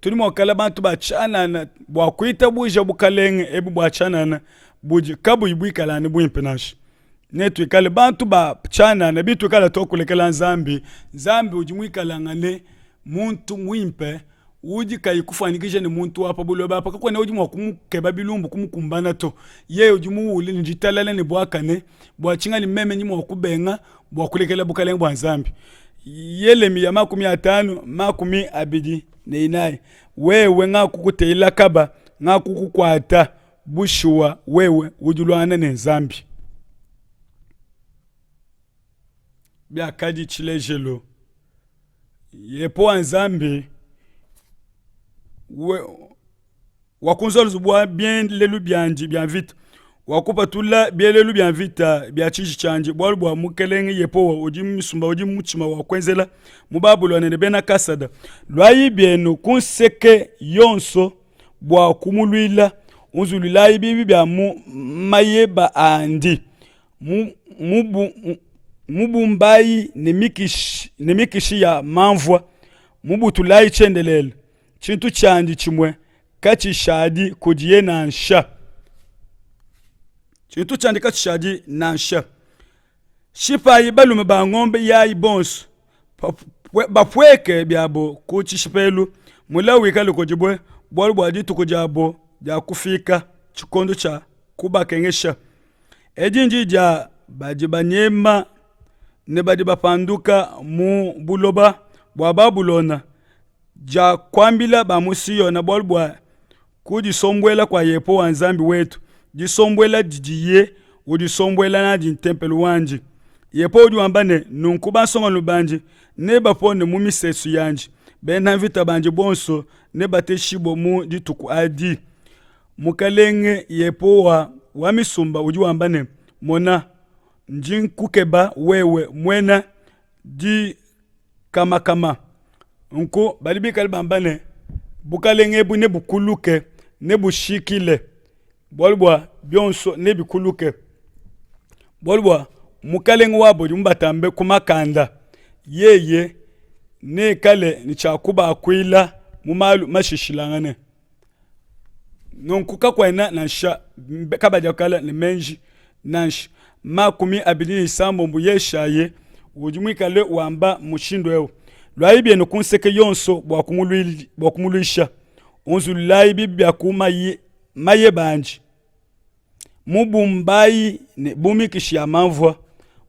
Tudi mua kuikala bantu ba tshianana bua kuitabuja bukalenge ebu bua tshianana budi kabuyi buikala anu buimpe nansha. Netuikale bantu ba tshianana bituikala tuakulekela Nzambi. Nzambi udi muikalangane muntu muimpe udi kayi kufuanyikija ne muntu wa pa buloba apa. Kakuena udi mua kumukeba bilumbu kumukumbana to. Yeye udi muwule ne ditalala ne buakane. Bua tshinganyi meme ndi mua kubenga bua kulekela bukalenge bua Nzambi? Yelemiya 50 24 Wewe ngakukuteyila kaba, ngakukukuata, bushuwa wewe udi uluangana ne Nzambi. Biakadi tshilejelu, Yepowa Nzambi we, wakunza luzubu wa bielelu biandi bia mvita, wakupatula bielelu bia mvita bia tshiji tshiandi, bualu bua Mukelenge Yehowa udi misumba udi mutshima wa kuenzela mu Babulona ne Bena Kasada. Luayi bienu ku nseke yonso bua kumuluila, unzuluilayi bibi bia mu mayeba andi, mubumbayi ne mikishi, ne mikishi ya manvua, mubutulayi tshiendelele. Tshintu tshiandi tshimue katshishadi kudiye nansha. Tshintu tshiandi katshishadi nansha. Shipayi balume ba ngombe yayi bonso, bapueke biabo ku tshishipelu. Mulawu wikale kudibue, bualu bua dituku diabo diakufika, tshikondo tshia kubakengesha. Edi ndi dia badi banyema ne badi bapanduka mu buloba bua Babulona dia kuambila ba mu Siona bualu bua kudisombuela kua Yehowa Nzambi wetu, disombuela didiye udisombuela nadi ntempelo wandi. Yehowa udi wamba ne, Nunku bansongalume bandi nebapone mu misesu yandi, bena mvita bandi bonso nebateshibue mu dituku adi. Mukelenge Yehowa wa misumba udi wamba ne, Mona, ndi nkukeba wewe, muena dikamakama. Nunku badi bikale bamba ne, bukalenge ebu nebukuluke, nebushikile, bualu bua bionso nebikuluke, bualu bua mukalenge wabu udi mubatambe ku makanda, yeye neikale ne tshia kubakuila mu malu mashilashilangane. Nunku kakuena nansha kabadi kale ne meji nansha. 26 Yeshayi udi muikale wamba mushindu eu, Luayi bienu ku nseke yonso bua kumuluisha, unzululayi bibi bia ku mayeba andi, mubumbayi ne bu mikishi ya manvua,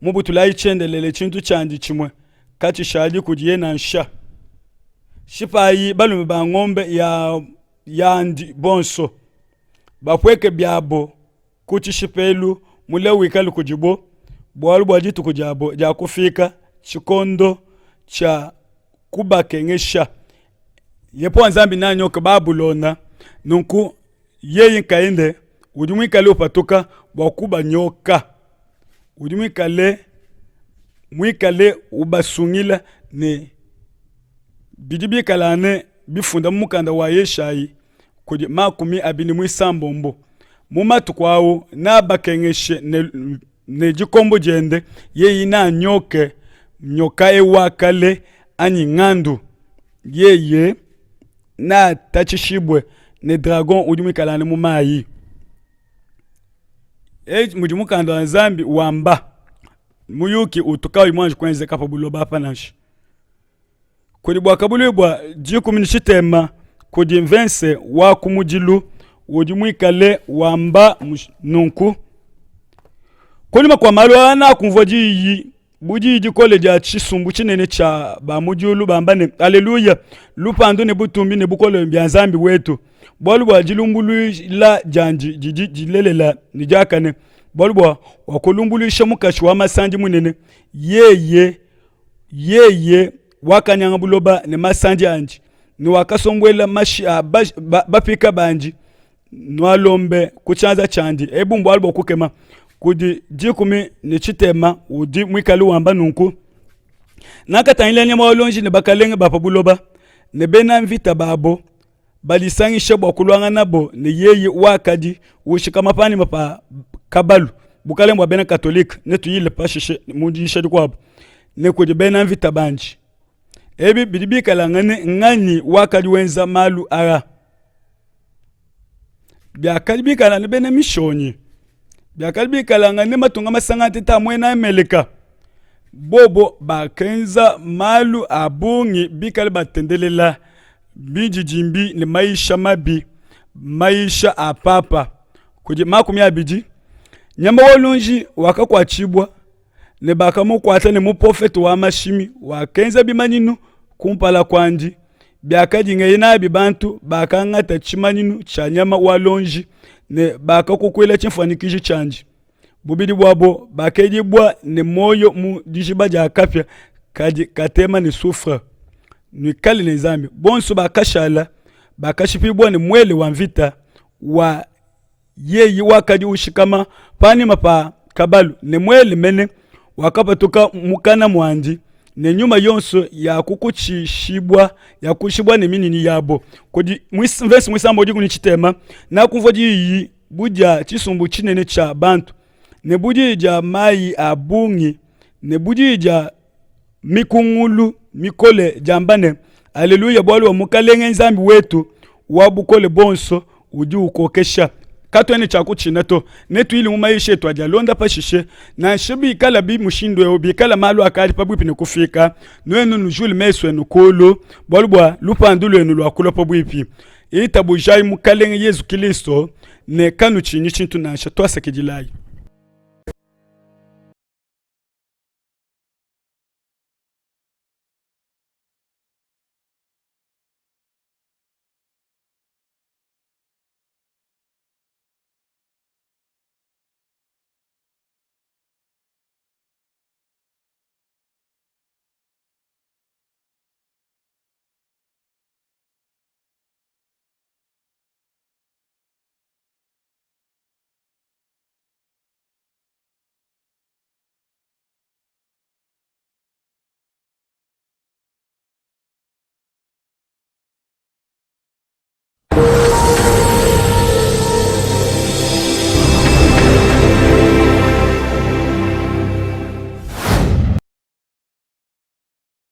mubutulayi tshiendelele, tshintu tshiandi tshimue katshishadi kudiye nansha. Shipayi balume ba ngombe ya yandi bonso, bapueke biabo ku tshishipelu, mule wikale kudibo, bualu bua dituku diabo diakufika, tshikondo tshia kubakengesha. Yehowa Nzambi neanyoke Babulona, nunku yeye nkayende udi muikale upatuka bua kubanyoka, udi muikale muikale ubasungila ne bidi bikalane bifunda mu mukanda wa Yeshayi kudi 26. Mu matuku au nabakengeshe ne, ne dikombo diende, yeye neanyoke nyoka eu wa kale anyi ngandu, yeye neatatshishibue ne dragon udi muikalane mu mayi. E, mudi mukanda wa Nzambi wamba muyuki utu kauyi muanji kuenzeka pa buloba apa nansha. Kudi Buakabuluibua 13 kudi mvese wa kumudilu udi muikale wamba nunku, Kunyima kua malu aa nakumvua diyi bu diyi dikole dia tshisumbu tshinene tshia ba mu diulu bamba ne, Aleluya! Lupandu ne butumbi ne bukole bia Nzambi wetu, bualu bua dilumbuluila diandi didi dilelela ne diakane, bualu bua wakulumbuluisha mukashi wa masandi munene, yeye yeye wakanyanga buloba ne masandi andi ne wakasombuela mashi a bapika bandi nualombe ku tshianza tshiandi. Ebu mbualu bua kukema kudi 13 udi muikale wamba nunku, nakatangila nyama wa luonji ne bakalenge ba pa buloba ne bena mvita babo badisangisha bua kuluanganabo ne yeye wakadi ushikama panyima pa kabalu, bukalenge bua bena katolike, netuyile pashishe mu diyisha dikuabu, ne kudi bena mvita bandi. Ebi bidi bikalangane nganyi wakadi wenza malu aa? Biakadi bikalangane bena mishonyi, biakadi bikalangane matunga masanga ateta a muena Amelika. Bobo bakenza malu a bungi bikale batendelela bindidimbi ne mayisha mabi, mayisha a papa. Kudi 20 nyama wa luonji wakakuatshibua ne bakamukuata ne muprofete wa mashimi wakenza bimanyinu kumpala kuandi biakadingeye nabi bantu bakangata tshimanyinu tshia nyama wa luonji ne bakakukuila tshifuanyikiji tshiandi. Bubidi buabo bakedibua ne muoyo mu dijiba dia kapia kadi katema ne soufre. Nuikale ne Nzambi. Bonso bakashala bakashipibua ne muele wa mvita wa yeye wakadi ushikama panyima pa kabalu, ne muele mene wakapatuka mukana muandi, ne nyuma yonso yakukutshishibua yakushibua ne minyinyi yabo. Kudi mvese muisamba udi kuni tshitema, nakumvua diyi bu dia tshisumbu tshinene tshia bantu, ne bu diyi dia mayi a bungi, ne bu diyi dia mikungulu mikole diamba ne, Aleluya, bualu bua Mukalenge Nzambi wetu wa bukole buonso udi ukokesha. Katuena ne tshia kutshina to, netuyile mu mayisha etu adi alonda pashishe. Nansha bikalabi mushindu eu, bikala malu akadi pabuipi ne kufika, nuenu nujule mesu enu kulu, bualu bua lupandu luenu luakulua pabuipi. Itabujayi Mukalenge Yezu Kristo ne kanutshinyi tshintu nansha. Tuasakidilayi.